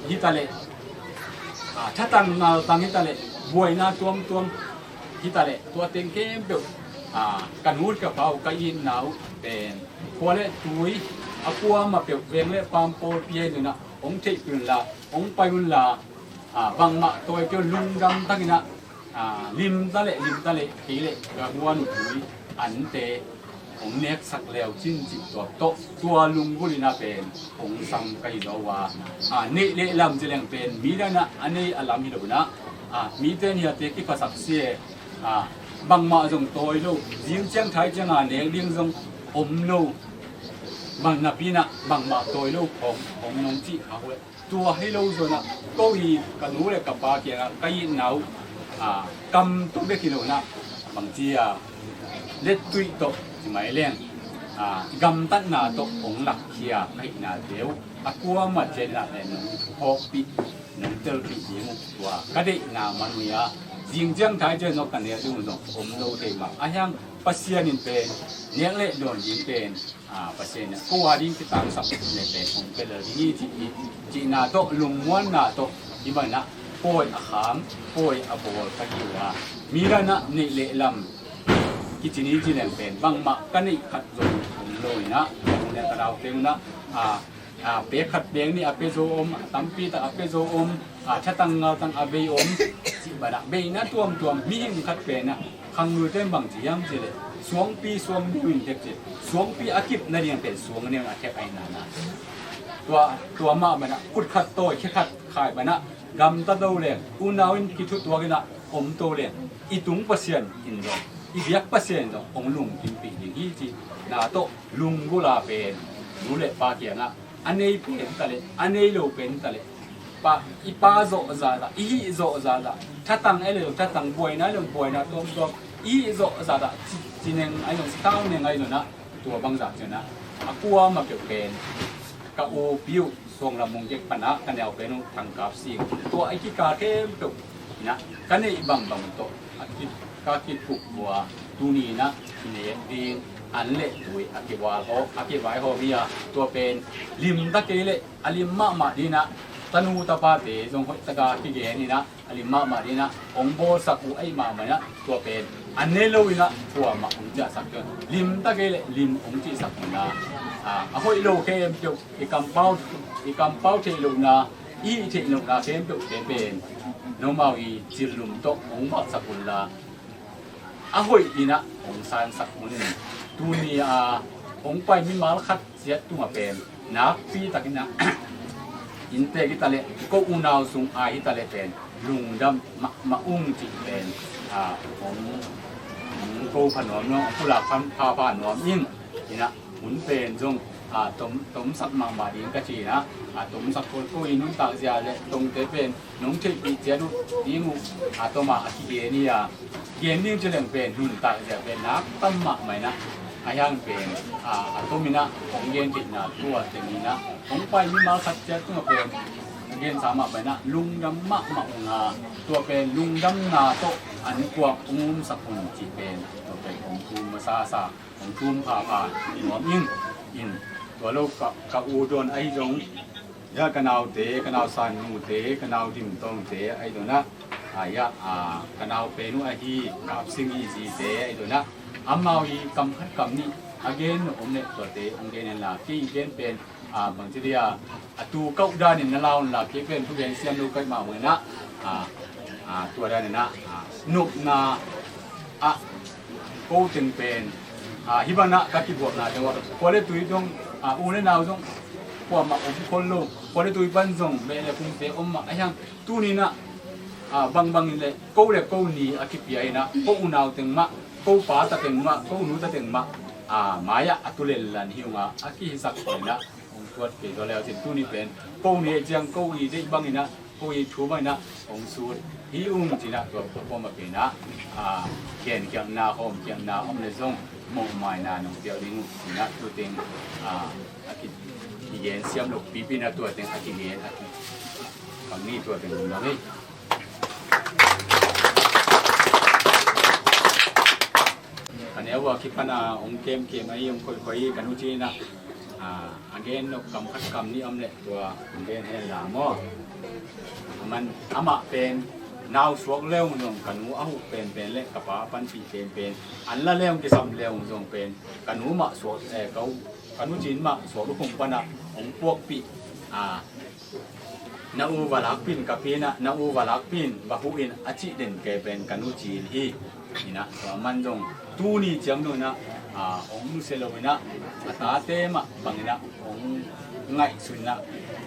hi ta leh, a, thatang ngaltang hi ta leh, buaina tuamtuam hi ta leh, tua teng khempeuh, a, ka nu ka pa uh ka itna uh pen khua le tui a kuamah peuh veng le paam pawlpi ahi zongin ah hong theihpih unla, hong pai unla, a, bangmah tawi kei un, lungdam takin ah, a, lim ta leh, lim ta leh, kei le ka huan uh tui ante hong neksak le uh cin cih tuak tawh, tua lunggulh in ah pen hong sam ka hi zaw uh a, a, neih le lam ci leng pen mi dan ah a nei a lam hi lo in ah, a, mite in hiate kiphasak si e, a, bangmah zong tawi lo, zing ciang thai ciang a nek ding zong om lo, bang napi in ah bangmah tawi lo khawng hong nong cih kha uh e. Tua hi lo zaw in ah ko i ka nu le ka pa kiangah ka itna uh, a, kam tawh bek hi lo in ah, bangci a, lettuih tawh ci mai leng, a, gamtatna tawh hong lakkhia ka hihnate uh a kuamah ciat in ah le nong hawkpih, nong telpih ding uh tua ka deihna man uh hi a, zing ciang thai ciang zong ka nek ding uh zong om lo thei mah. Ahih hang Pasian in pen nek le dawn ding pen, a, Pasian in ko a ding kitangsap le pen hong pia lel ding hi ci, cihna tawh, lungmuanna tawh, hih bangin ah pawi a kham, pawi a bawl ka hi uh a, mi dan ah neih le lam kici ni ci leng pen bangmah ka neih khat zong om lo in ah, ka nu le ka naute un ah, a, a, pek khat pek nih a pia zo om, a tampi tak a pia zo om, a, thatang ngaltang a bei om, cih bang ah beina tuamtuam, mihing khat pen ah, khangluite in bang ci hiam cih leh, suangpi suang neu in thek ci, suangpi a kip nading pen suang neu in a thek ahi na na. Tua, tua mah bang ah khut khat tawi, khe khat khai bang ah gamta to leng, unau in kithutuak in ah om to leng, i tung Pasian in zong, i biak Pasian in zong hong lungkimpih ding hi cihna tawh, lunggulh a pen nu le pa kiangah a nei pen ta leh, a nei lo pen ta leh, pa, i pa zawh zahzah, i hih zawh zahzah, thatang ei lo, thatang, buaina ei lo, buaina tuamtuam, i hih zawh zahzah, ci, ci neng ei lo, ci tau neng ei lo in ah, tua bangzah ciang ah, a kuamah peuh pen ka upi uh Suang Lam Mung Gek pan ah ka neu pen uh Thang Kap Sing, tua i kikal khempeuh in ah ka neih bangbang tawh a ki, ka kikupkhua, tuni in ah kinek ding an le tui a kivaihawm, a kivaihawm hi a, tua pen lim ta kei leh a lim mahmah ding in ah, tanu tapate zong hoih takin kigen in ah, a lim mahmah ding in ah hong bawlsak uh ahih mah bang in ah, tua pen a nei lo in ah kuamah hong ciahsak kei un. Lim ta kei leh lim hong cihsak un la, a, a hoih lo khempeuh, i kampau, i kampau theih lohna, i hih theih lohna khempeuhte pen nomau i cillum tawh hong valhsak un la, a hoih in ah hong sansak un. Tuni a hong pai mimal khat ciat tungah pen nakpi takin ah, inntek hi ta leh, ko unau sung a hi ta leh pen lungdam mahmah ung cih pen, a, hong, hong ko pha nuam nuam, hong pulak pha, pha, pha nuam ing. In ah hun pen zong, a, tom, tomsak mahmah ding ka ci in ah, a, tomsak khol ko i nuntak zia le tongte pen nong theihpih ciat uh ding uh, a, tom a, a kigen hi a, gen ding ci leng pen nuntak zia pen nak tam mahmah in ah, ahih hang pen, a, a tom in ah hong gen theihna tua teng in ah, hong pai mimal khat ciat tungah pen gensa mahmah in ah lungdam mahmah ung a, tua pen lungdamna tawh an kuak hong umsak un cih pen tua pen hong thum masasa, hong thum phapha nuam ing. In, tua lo ka, ka u dawn ahi zong, ya, ka naute, ka nau San Nute, ka nau Dim Tawngte ahi zong ah, a, ya, a, ka nau pen uh ahi Kap Sing i zite ahi zong ah, amau i kam khat kam nih a gen nop om leh tuate hong gen hen la, kei i gen pen, a, bangci dia, a, tu ka uh danin na la un la, kei pen thugen siam lo ka hih mah bang in ah, a, a, Tua dan inah, ah, nopna ah ko teng pen, ah, hih bangah ka kibuakna teng uh ah, khua le tui zong, ah, u le nau zong kuamah om khol lo, khua le tui pan zong beh le kungte om mah a hiang. Tuni inah, ah, bangbang in le ko le ko ni a kipia inah, ko unau teng mah, ko pa ta teng mah, ko unu ta teng mah, ah, mai-ah a tulel lan hi ung a, a kihisak inah hong tuat kei zaw leu cin, tuni pen ko ni ciang ko i deih bang inah, ko i thu bang inah hong sut hi ung cinah, tua pawh mah pen ah, ah, khenkhiatna, hawmkhiatna om le zong mawhmaina nong piak ding uh cinah, tu teng, ah, a ki, kigen siam lo pipi inah, tua teng a kigen a ki, pang ni tua teng lungdam hi. Ka neu a kipan a hong kemkem ahi, hong khoikhoi hi ka nu ci inah, ah, a gen nop kam khat kam nih om leh tua hong gen hen la maw? A man, amah pen nau suak le ung zong ka nu a huh penpen le ka pa panpih penpen, an la le ung kisam le ung zong pen ka nu mah suak, eh, ka u, ka nu cin mah suak lukung panah hong puakpih, ah, na u va lakpih in ka pi inah, na u va lakpih in va huh in a cih den kei pen ka nu cin hi. Inah tua man zong tuni ciang dong inah, ah, hong nusia lo inah, a tate mah bang inah hong ngaihsun inah,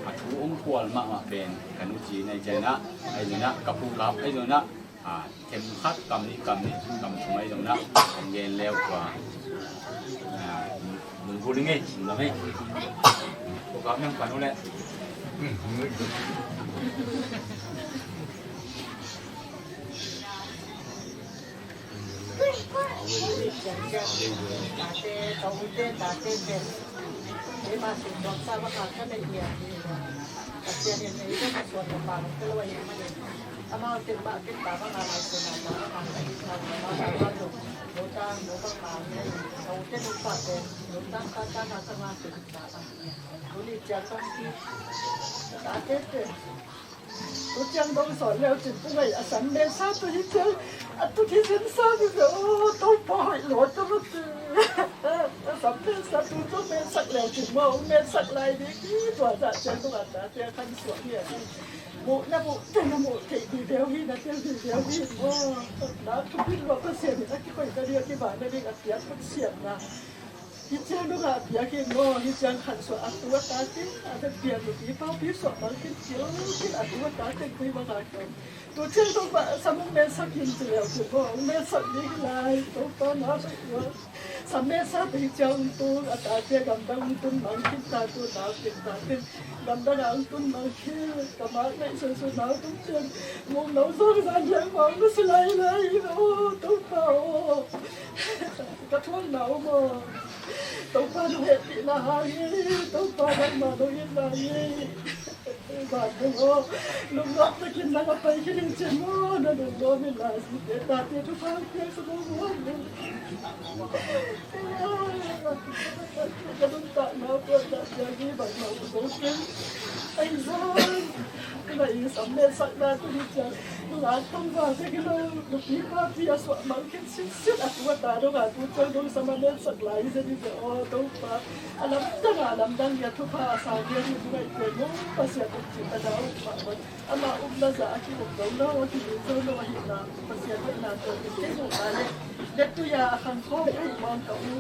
a thu hong kual mahmah pen ka nu cin ahi ciang inah, ahi zong inah ka pukap ahi zong inah, ah, themkhat kam nih kam nih kam thum ahi zong inah hong gen leu tua, ah, nung bu ning ei, nung dam ei. Pukap nang pan uh leh. Tu ciang dong sawn leu cin pu ngai a sam mesa tu hi ciang, a tu hi sin sa tu ciang, o, Topa hoih lo ta ma ti. A sam mesa tu tu mesak leu cin maw, mesak lai ding hi, tua zah ciang tu a ta ciang kan suak hi a kan. Muh na muh te na muh theih ding deuh hi, na tel ding deuh hi maw. Na thupi lua Pasian in a kikoih na ding, a kivak na ding, a piak Pasian na. Hih ciang nungah a piak hi maw, hih ciang khansuah a tu a tate, a biakpiak nupi papi suah bang khin kilkil a tu a tate kui bang a khin. Tu ciang Topa sam hong mensak in ci leu cin maw, hong mensak ding hi lai, Topa na hong tua. Sam mensak ding ciang hong tung, a tate gamdang hong tun bang khin ta tu, nau khin ta khin. Gamdang ah hong tun bang khin, ka mak ngaihsun sun nau tung ciang. Mung no zong zan liang bang na si lai lai, o Topa aw. Ka thuakna om aw. Topa nong hehpihna hang hi, Topa nangmah nong itna hi. Vantung aw, lungnuam takin nang a pai khin in cin maw, na lungnuam in la site tate thupha piak sa maw maw. Ka nuntakna puan dah ciang hi bangmah uh zo khin. Ahi zong na i sam mensakna tu hi ciang. Nungak tangval te kilo, nupi papi a suah mang khin sitsit a tu a ta dong a tu ciang dong sa ma mensak lai hi zen hi zen aw Topa. A lamdang a lamdang hi a thupha a sang hi a hi bu ngaih pen maw Pasian um cih ta na um mah man. Amah upna zah a ki-up zo lo, a kimin zo lo ahihna Pasian hoihna tawh in kei muhna le, lettui-a a khangkhawm ka hih mawng ka u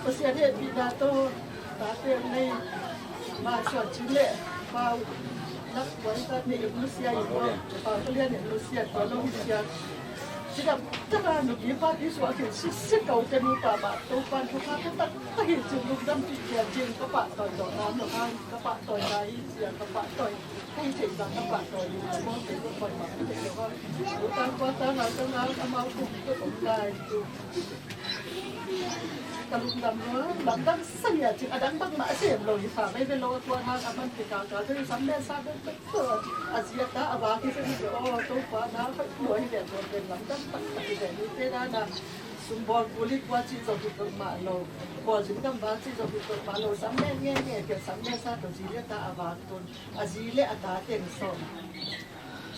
Pasian hehpihna tawh tate a nei, ma suan cin le, pau nak kuan ka nei in nusia in maw, pau ka lian in nusia tua lo hi sia. Cidam taka nupi papi suah khin sitsit ka ute nupa mah Topan thupha ka tak ka hi cin lungdam pih pian cin ka pahtawi tawh na nuhang ka pahtawi na hi sia ka pahtawi. Hei theih zah a pahtawi ding a, mawngte zong pawi mah an theih lo a. Utang kuatang a tang a amau kum tua om lai tu. Ka lungdam lua, lamdang sa nia cin a dang bangmah a sem lo hi sa mei ve lo a tua hang a man kikaka tu hi sam mesa bek bek tu. A zi a ta a vak hi sa hi ve aw Topa na hoih lua hi ve tua pen lamdang taktak hi ve ni te dan a. Sumbawl kuli kua cih zong hi tua mah lo. Bawl zin gam vak cih zong hi tua mah lo. Sam me nge nge pia sam mesa tua zi a ta a vak tun. A zi le a ta teng sawm.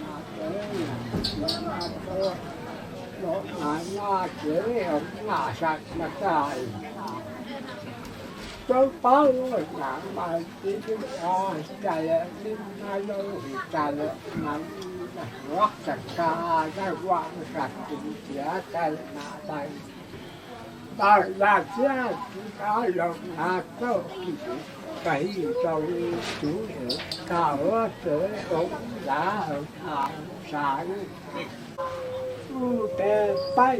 na te na, na to, lo na na te hong ngahsak na ta hi. Topa aw, nangmah in dim a hi ta leh, dim na lo hi ta leh, nang na suaksak ta, na guahsak ding cia ta leh, na bai bai cia ci ta lo na tawh kidik ka hi zong, tu he ka hua te hong la hong na sa hi. U te pai.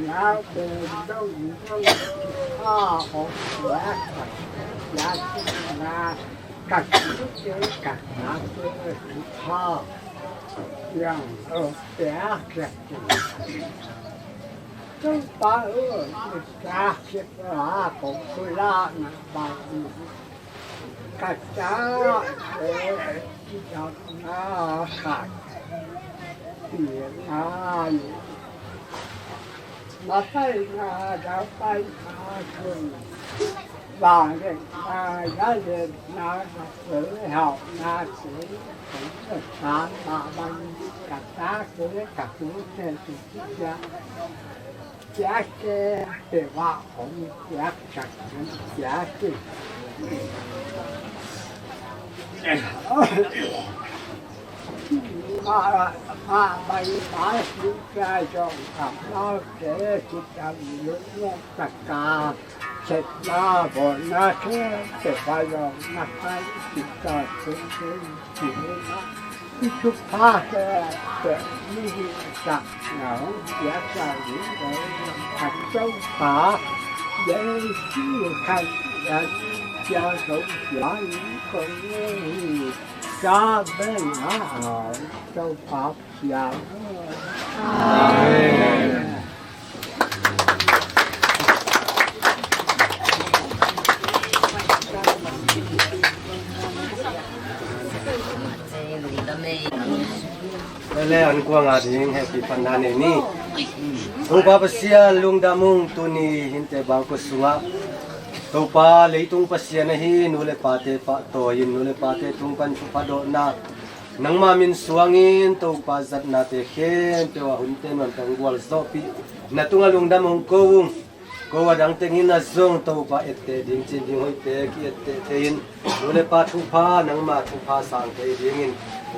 Ngau pen dong dong, a hong suak khat, ya tu na, khat tu te, khat na te, ha. Yang o te a khat tu. Tu pa u, khat khat a kong kula na ba tu. Ka ca e, ci dam na khat, pia na lu, ma pai na, dau pai na, kun, vang leng na, ya leng na, na se hau na se, kong sa ma bang, ka ca se, ka ku se, tu ci cia. Piak ke, te va hong piak sak piak ke. Ma, ma, bai, bai, si kai jong kam na ke, si kam lu lu ta ka. Set na bo na ke, te va jong na kai, si ka, si, si, si, si, na. Tuk pha ke, ke, ni hi sak na hong piak sa ni, ka Topa Jesu Khrih, ya cia song cia ni kong ni hi, ka ben ha, Topa Siang. Amen. Lele an kuang a ding hehpih phatna nei ni. Topa Pasian lungdam ung, tuni hinte bangkua sungah Topa leitung Pasian ahi nu le pate pahtawi in, nu le pate tung pan thupha dawhna, nangma min suangin Topa zatnate khempeuh ah hunte nuamtak gualzawhpih na tungah lungdam hong ko ung. Ko a dang tengin a zong Topa etteh ding cin ding hoihte ki-etteh thei-in, nu le pa thupha, nangma thupha sang thei dingin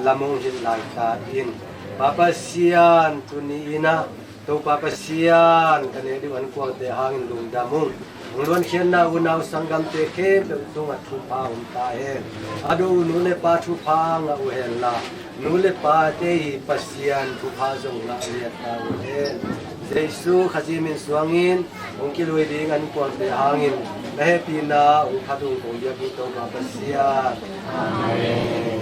lam hong hilh lai ta in. Pa Pasian, tuni-in ah Topa Pasian, ka ne ding ankuangte hangin lungdam ung. Hong luankhiatna unau sanggamte khempeuh tungah thupha om ta hen. A do uh nu le pa thupha ngah uh hen la, nu le pate hi Pasian thupha zong ngah liat ta uh hen. Jesu Khazih min suangin hong kilui ding ankuangte hangin na hehpihna hong phat ung, kong biak uh Topa Pasian. Amen.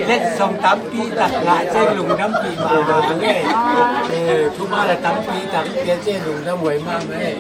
Letsong tampi tak ngah ciang lungdampih mahmah leh. Eh, thupha la tampi tak pia ciang lungdam huai mahmah leh.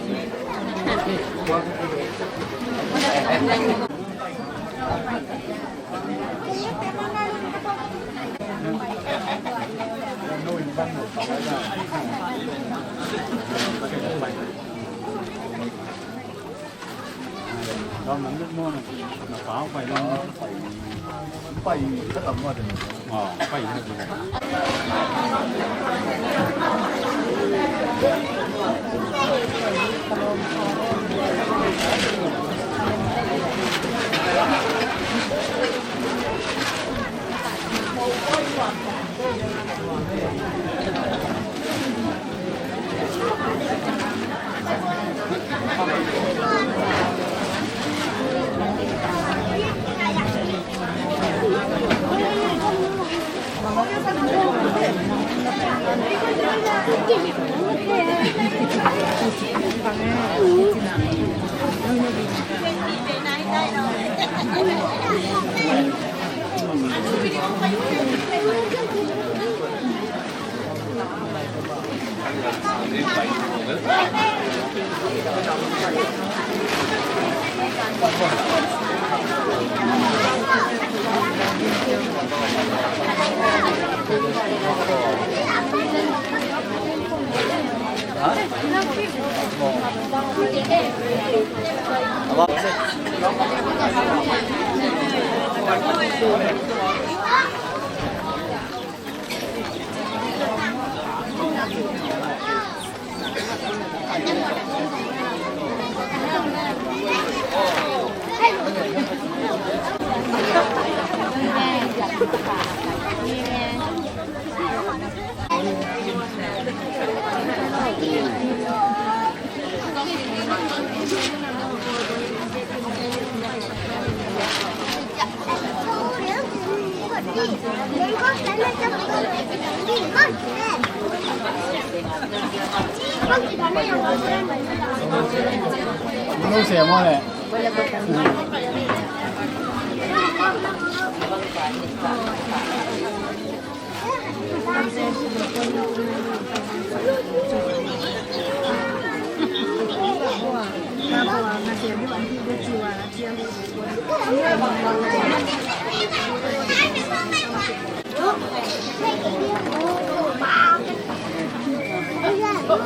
Inn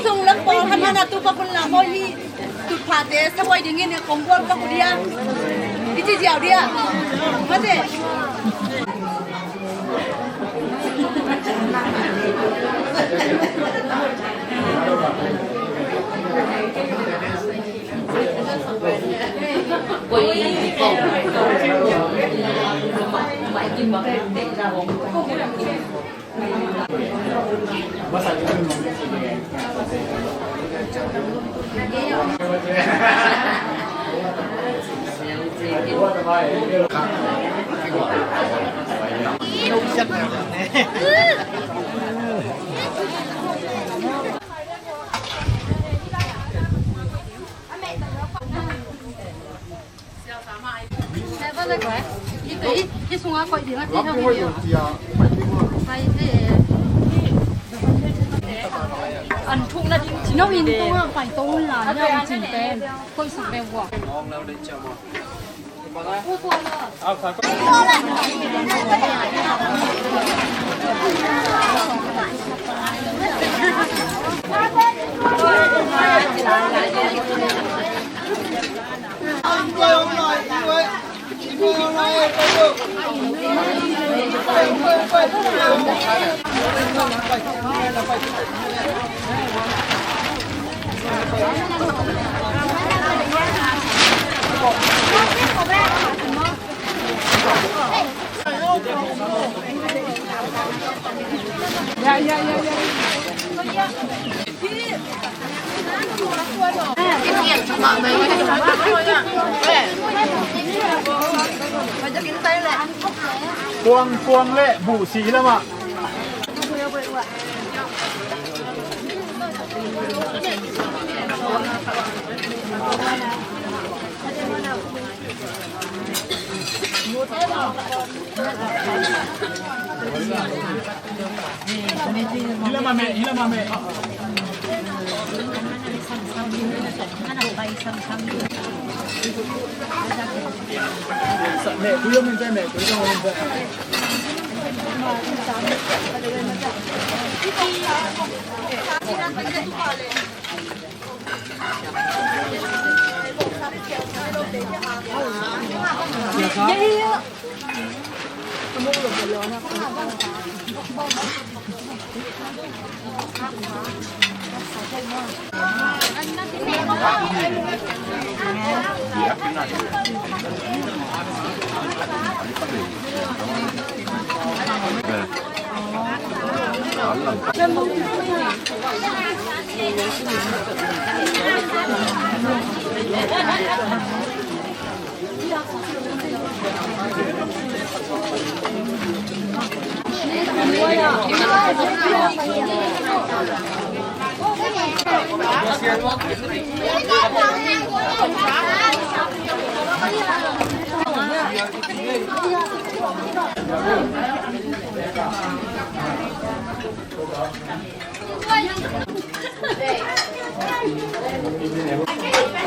sung lam pawl hanhan a tu pak un la maw hi. Tutphahte sabuai dingin kong gual pak uh dia. I ci ziau dia. Mate. Kuang, kuang le buh si lamah. Hila mame, hila mame.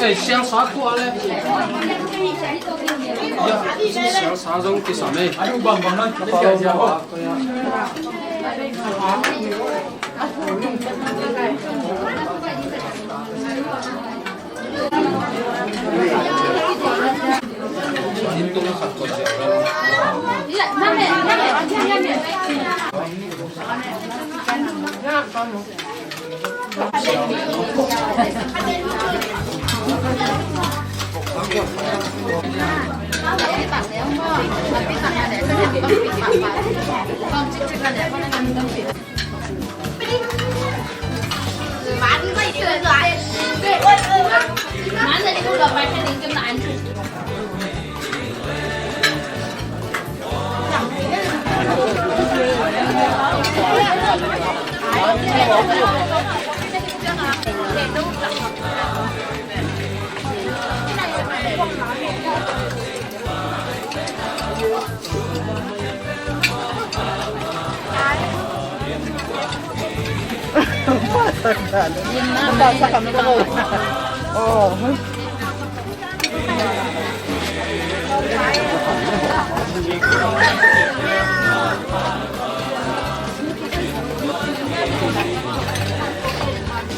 Eh, siangsa kua le. Siangsa zong kisam ei.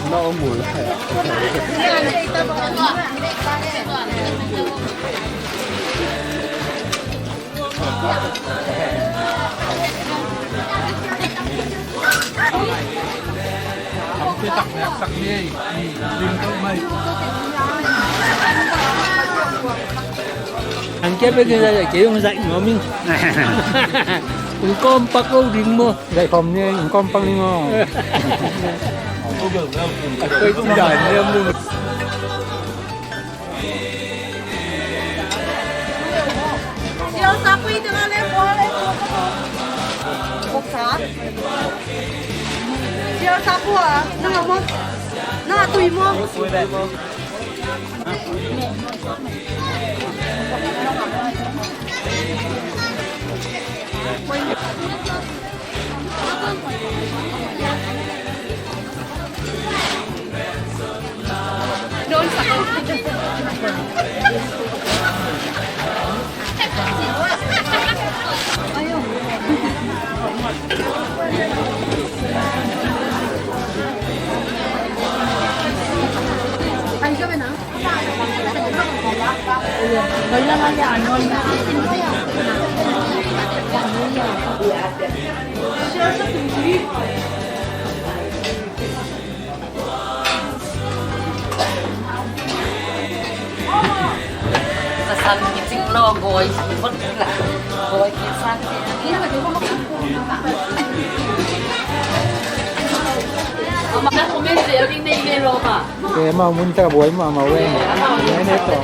Ang kia pe kia kei ung zai ngom ing. Ung kom pak lo ding mo. Zai kom ni ung kom pak ni ngom. Koi tu zai ni ung. Sa san kicing lo goi, kicing lo goi, kicing lo. Kei amau mun ta buai mah amau wen. Wen e tawh.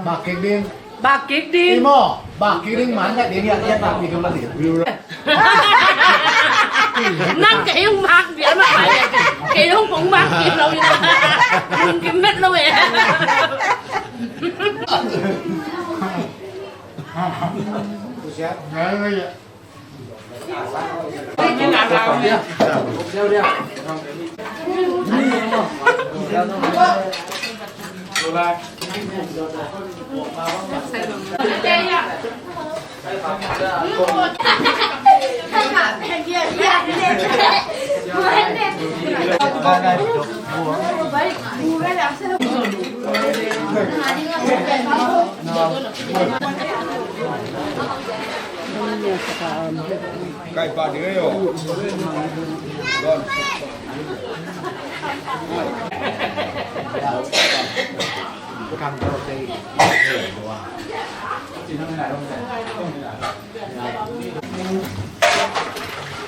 Bakik ding. Bakik ding. Imo, bakik ding man ka ding ya, ya bakik ding la ding. Nang kei hong bakik ding ma, kei hong kong bakik lo ya. Hong kim met lo ya. Kusiat.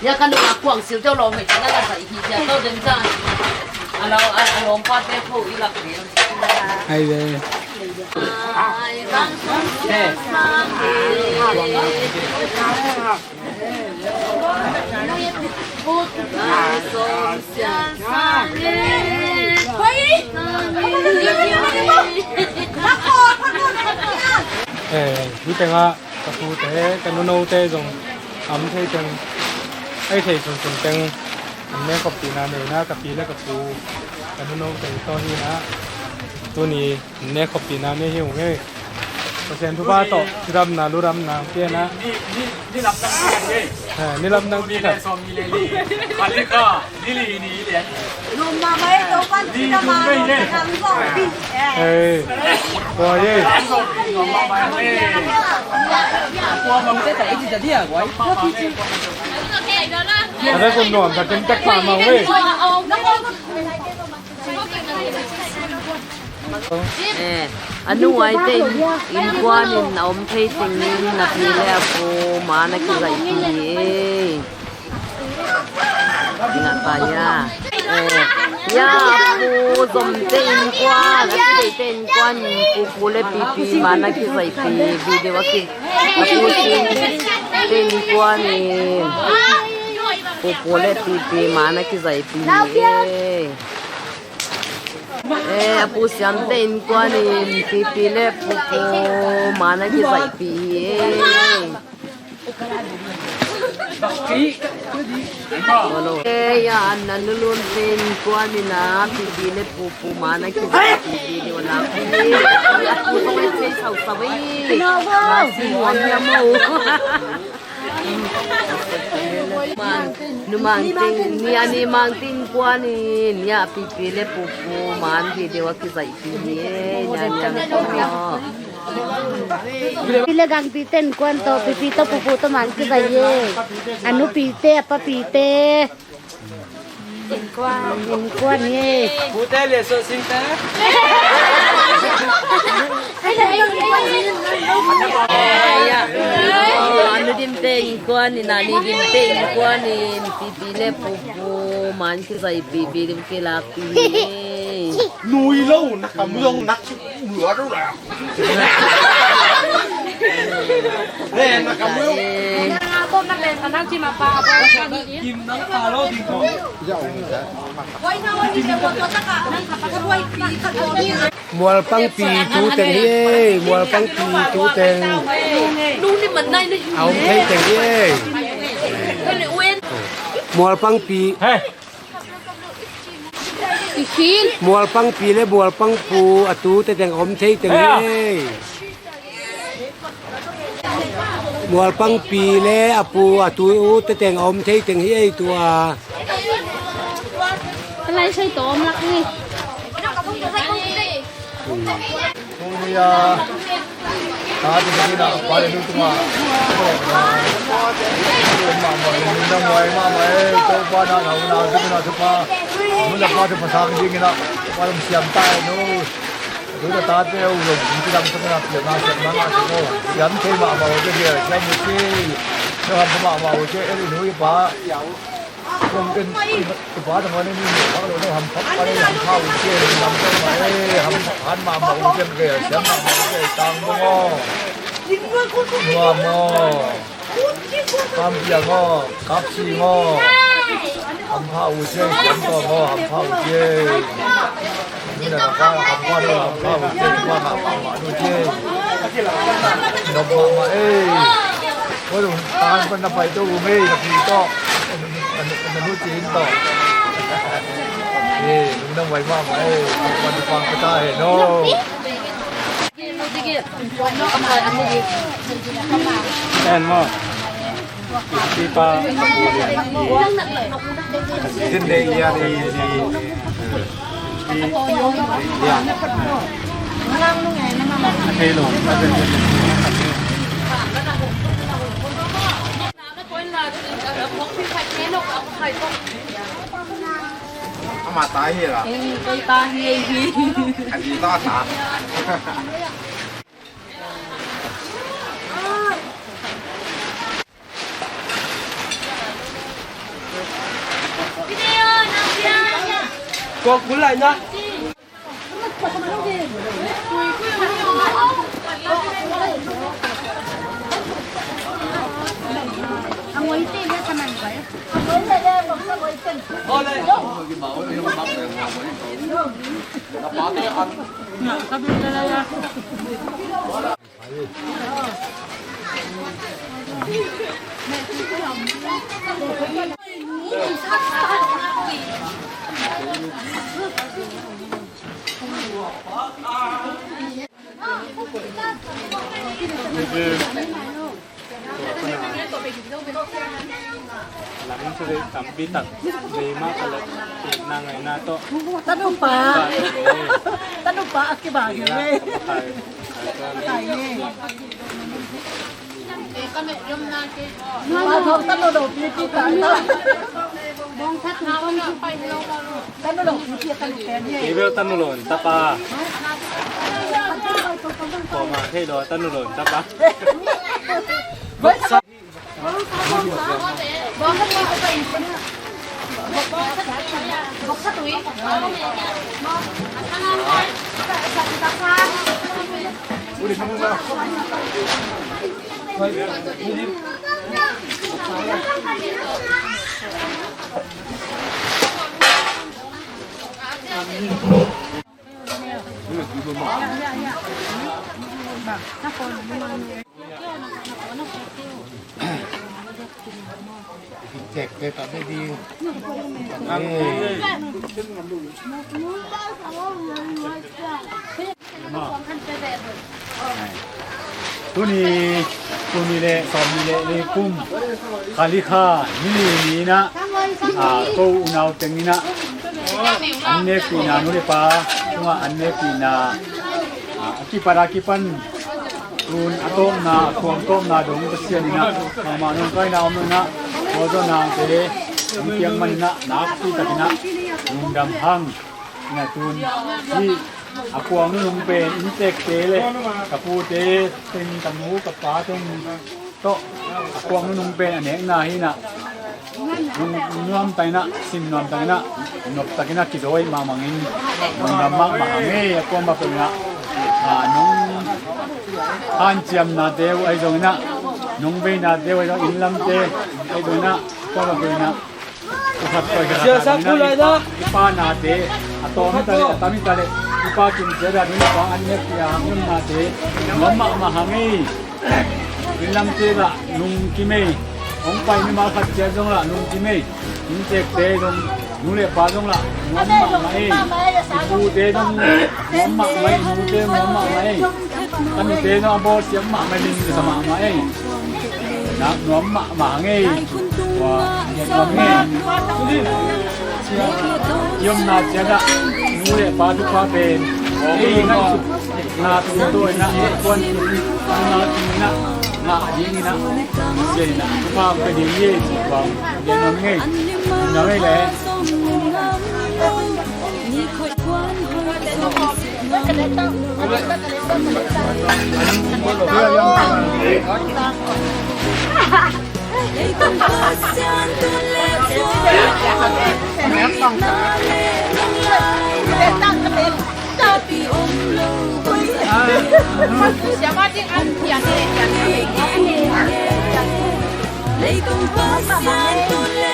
Ya kan a kuang sil teu lo me kan a la sai hi ya to den ta. Alo, alo, pa te ko i la pe. Ai ve. Ai kan song sia sang. Eh, hi tengah ka pute, ka nunote zong a om thei teng, ei thei sunsun teng an ne khoppihna neina ka pi le ka pu, ka nunote tawh hi na. Tuni ne khoppihna nei hi ung ei. Pasian thupha tawh cidamna ludamna piana. Ni lam nang pi khat. Ei. Tua ei. A ve kun nuam ka ken tek pa mau ei. Eh, a nuaite in, innkuan in a om thei tengin na pi le a pu ma na kizaihpih hi ei. Ngah ta ya. Eh, ya a pu zomte innkuan, a kideite innkuan in pu pu le pi pi ma na kizaihpih hi. Video a ki, a pu zomte innkuan in pu pu le pi pi ma na kizaihpih hi ei. Eh, a pu siamte innkuan in pipi le pupu ma na kizaihpih hi ei. Eh, ya an na lulunte innkuan in a pipi le pupu ma na kizaihpih hi. Deuh na pi a pu zong le thei sau sau ei. Na si muan hiam o. Numang ting, nia ni mang ting kuan in, nia pipi le pupu man video a kizaihpih hi ei, nia nia. Pi le gangpi ten kuan tawh, pipi tawh pupu tawh man kizaih hi ei. A nupite, a papite. Innkuan hi. Pute le suah singte. A nu dimte innkuan in, a ni dimte innkuan in, pipi le pupu man kizaihpih, video kilakpih hi. Nui lo, na kam lo, na. Mualpangpi tu teng hi ei, mualpangpi tu teng. A om thei teng hi ei. Mualpangpi. Mualpangpi le mualpangpu a tute teng a om thei teng hi ei. Mualpangpi le a pu a tute teng a om thei teng hi ei tua. Ka lai sai tawm lak ni. Tuni a tate dingin a pa le nu tungah mahmah in, lungdam huai mahmah ei. Topa na, na, na, na, thupha, nunna pa thupha sang dingin a pa lam siam ta ei nu. Nunna tate uh zong hong kidam sak na, piakna siamna ngah sak uh. Siam thei mahmah uh te, siam uh ci. Siam mahmah uh te, en i nu i pa. Kong ken i pa tang wan ni, pak lo no, hampha, pan ei, hampha uh ci, lam tang ma ei, hampha han mahmah uh ci, gel siam mahmah uh ci, tang bong aw. Nuam aw. Kam piang aw, kap sing aw. Hampha uh ci, siam tawm aw, hampha uh ci. Nu le pa hampha lo, hampha uh ci, pa ngah mahmah nu ci. Nop mahmah ei. Ôi, tan pan na pai to, umi na pi to. Anu, anu, anu cin to. Eh, nung na mai ma mai, pan pan ka ta he no. En mo. Pipa. Din de ya ni. Ama ta hi la. Ei, ei ta hi, ei hi. Ani ta ta. Kok kulai na. Lam suri tampi tak. Lei mah ka leh, itna ngaihna tawh. Tanupa. Tanupa a kibang hi ve. Tanu lo pi pi ta ta. Tanu lo pi pi ta ta. Ibil tanu lo tapa. Koma hei lo tanu lo tapa. Tuni, tuni le sawmnih le li kum, kha li kha, ni li ni in ah, a, ko unau teng in ah, an nekpihna nu le pa tungah an nekpihna, a, a kipat a kipan, tun a tawpna, a kuang tawpna dong Pasian in ah, mahmah nawngkaina om lo in ah, Kawlzaw nangte, hong piak man in ah, nakpi tak in ah, lungdam hang. Ina tun hih a kuang nunung pen inntekte le ka pute teng, ka nu ka pa teng tawh a kuang nunung pen a nekna hi in ah, nung nuam tak in ah, sin nuam tak in ah, nop tak in ah kidawi mahmah in, nungdam mahmah hang ei. A kuamah peuh in ah, a, nung hanciamnate uh ahi zong in ah, nung veinate uh ahi zong, innlamte ahi zong in ah, a kuamah peuh in ah, Siasak pulai na. I pa nate, a tawm hi ta leh, a tam hi ta leh, i pa kim cia dan, i pa an nek cia, hang nate, nuam mahmah hang ei. Innlamte lah lungkim ei. Hong pai mimal khat ciat zong lah lungkim ei. Inntekte zong, nu le pa zong lah nuam mahmah ei. I pute zong nuam mahmah ei, nute nuam mahmah ei. Tanute zong a bawl siam mahmah, lim sa mahmah ei. Nak nuam mahmah hang ei. Tua, nuam hang ei. I omna ciat ah nu le pa thupha pen ei ngaihsutna tungtawn in ah, kuan tungtawn in ah, ngah ding in ah, Pasian in ah thupha hong pia ding hi ei. Tua, nuam hang ei. Nuam hang ei le. Leitung Pasian tun le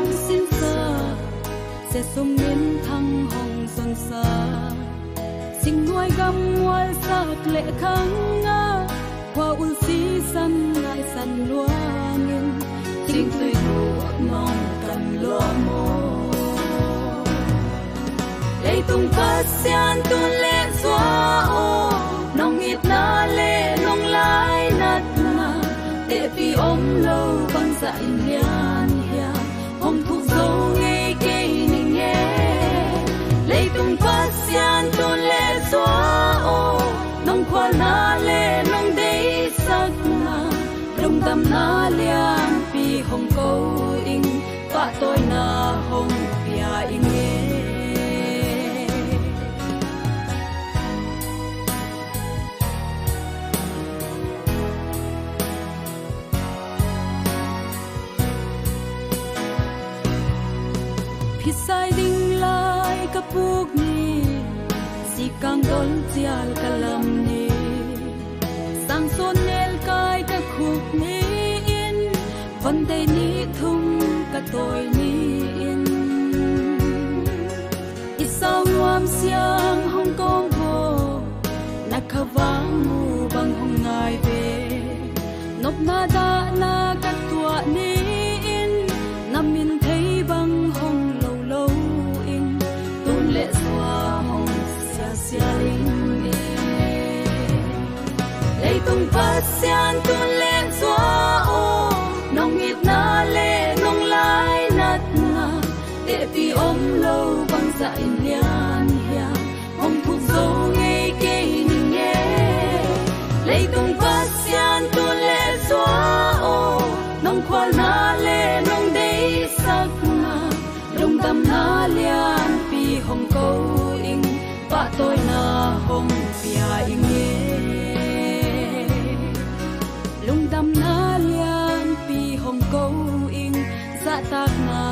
Sinsa, siasum minthang hong zonsa, singnuai gam mualsak le khanga, khua ul sisan ngaisan luangin, singtui gut nong kan lua maw? Leitung Pasian tun le zua aw, nong itna le nong lainatna, tehpi om lo bangzah in lian hiam, hong thuk zo ngei kei ning e. Leitung Pasian tun le zua aw, nong khualna le nong deisakna, lungdamna lianpi hong ko ing, pahtawina hong pia ing e. Phisai ding lai ka puk ni, sikang dol cial ka lam ni, sangsawn nelkai ka khuk ni in, van dei ni thum ka tawi ni in, i sau nuam siang hong kawm baw, na khavang mu bang hong ngai ve. Nopna dahna ka tuah ni in, na min thei bang hong lo lo in, tun le zua hong siasia ing e. Leitung Pasian tun le zua aw, nong itna le nong lainatna, tehpi om lo bangzah in lian hiam, hong thuk zo ngei kei ning e. Leitung Pasian tun le zua aw, nong khualna le nong deisakna, lungdamna lianpi hong ko ing, pahtawina hong pia ing e. Lungdamna lianpi hong ko ing, zahtakna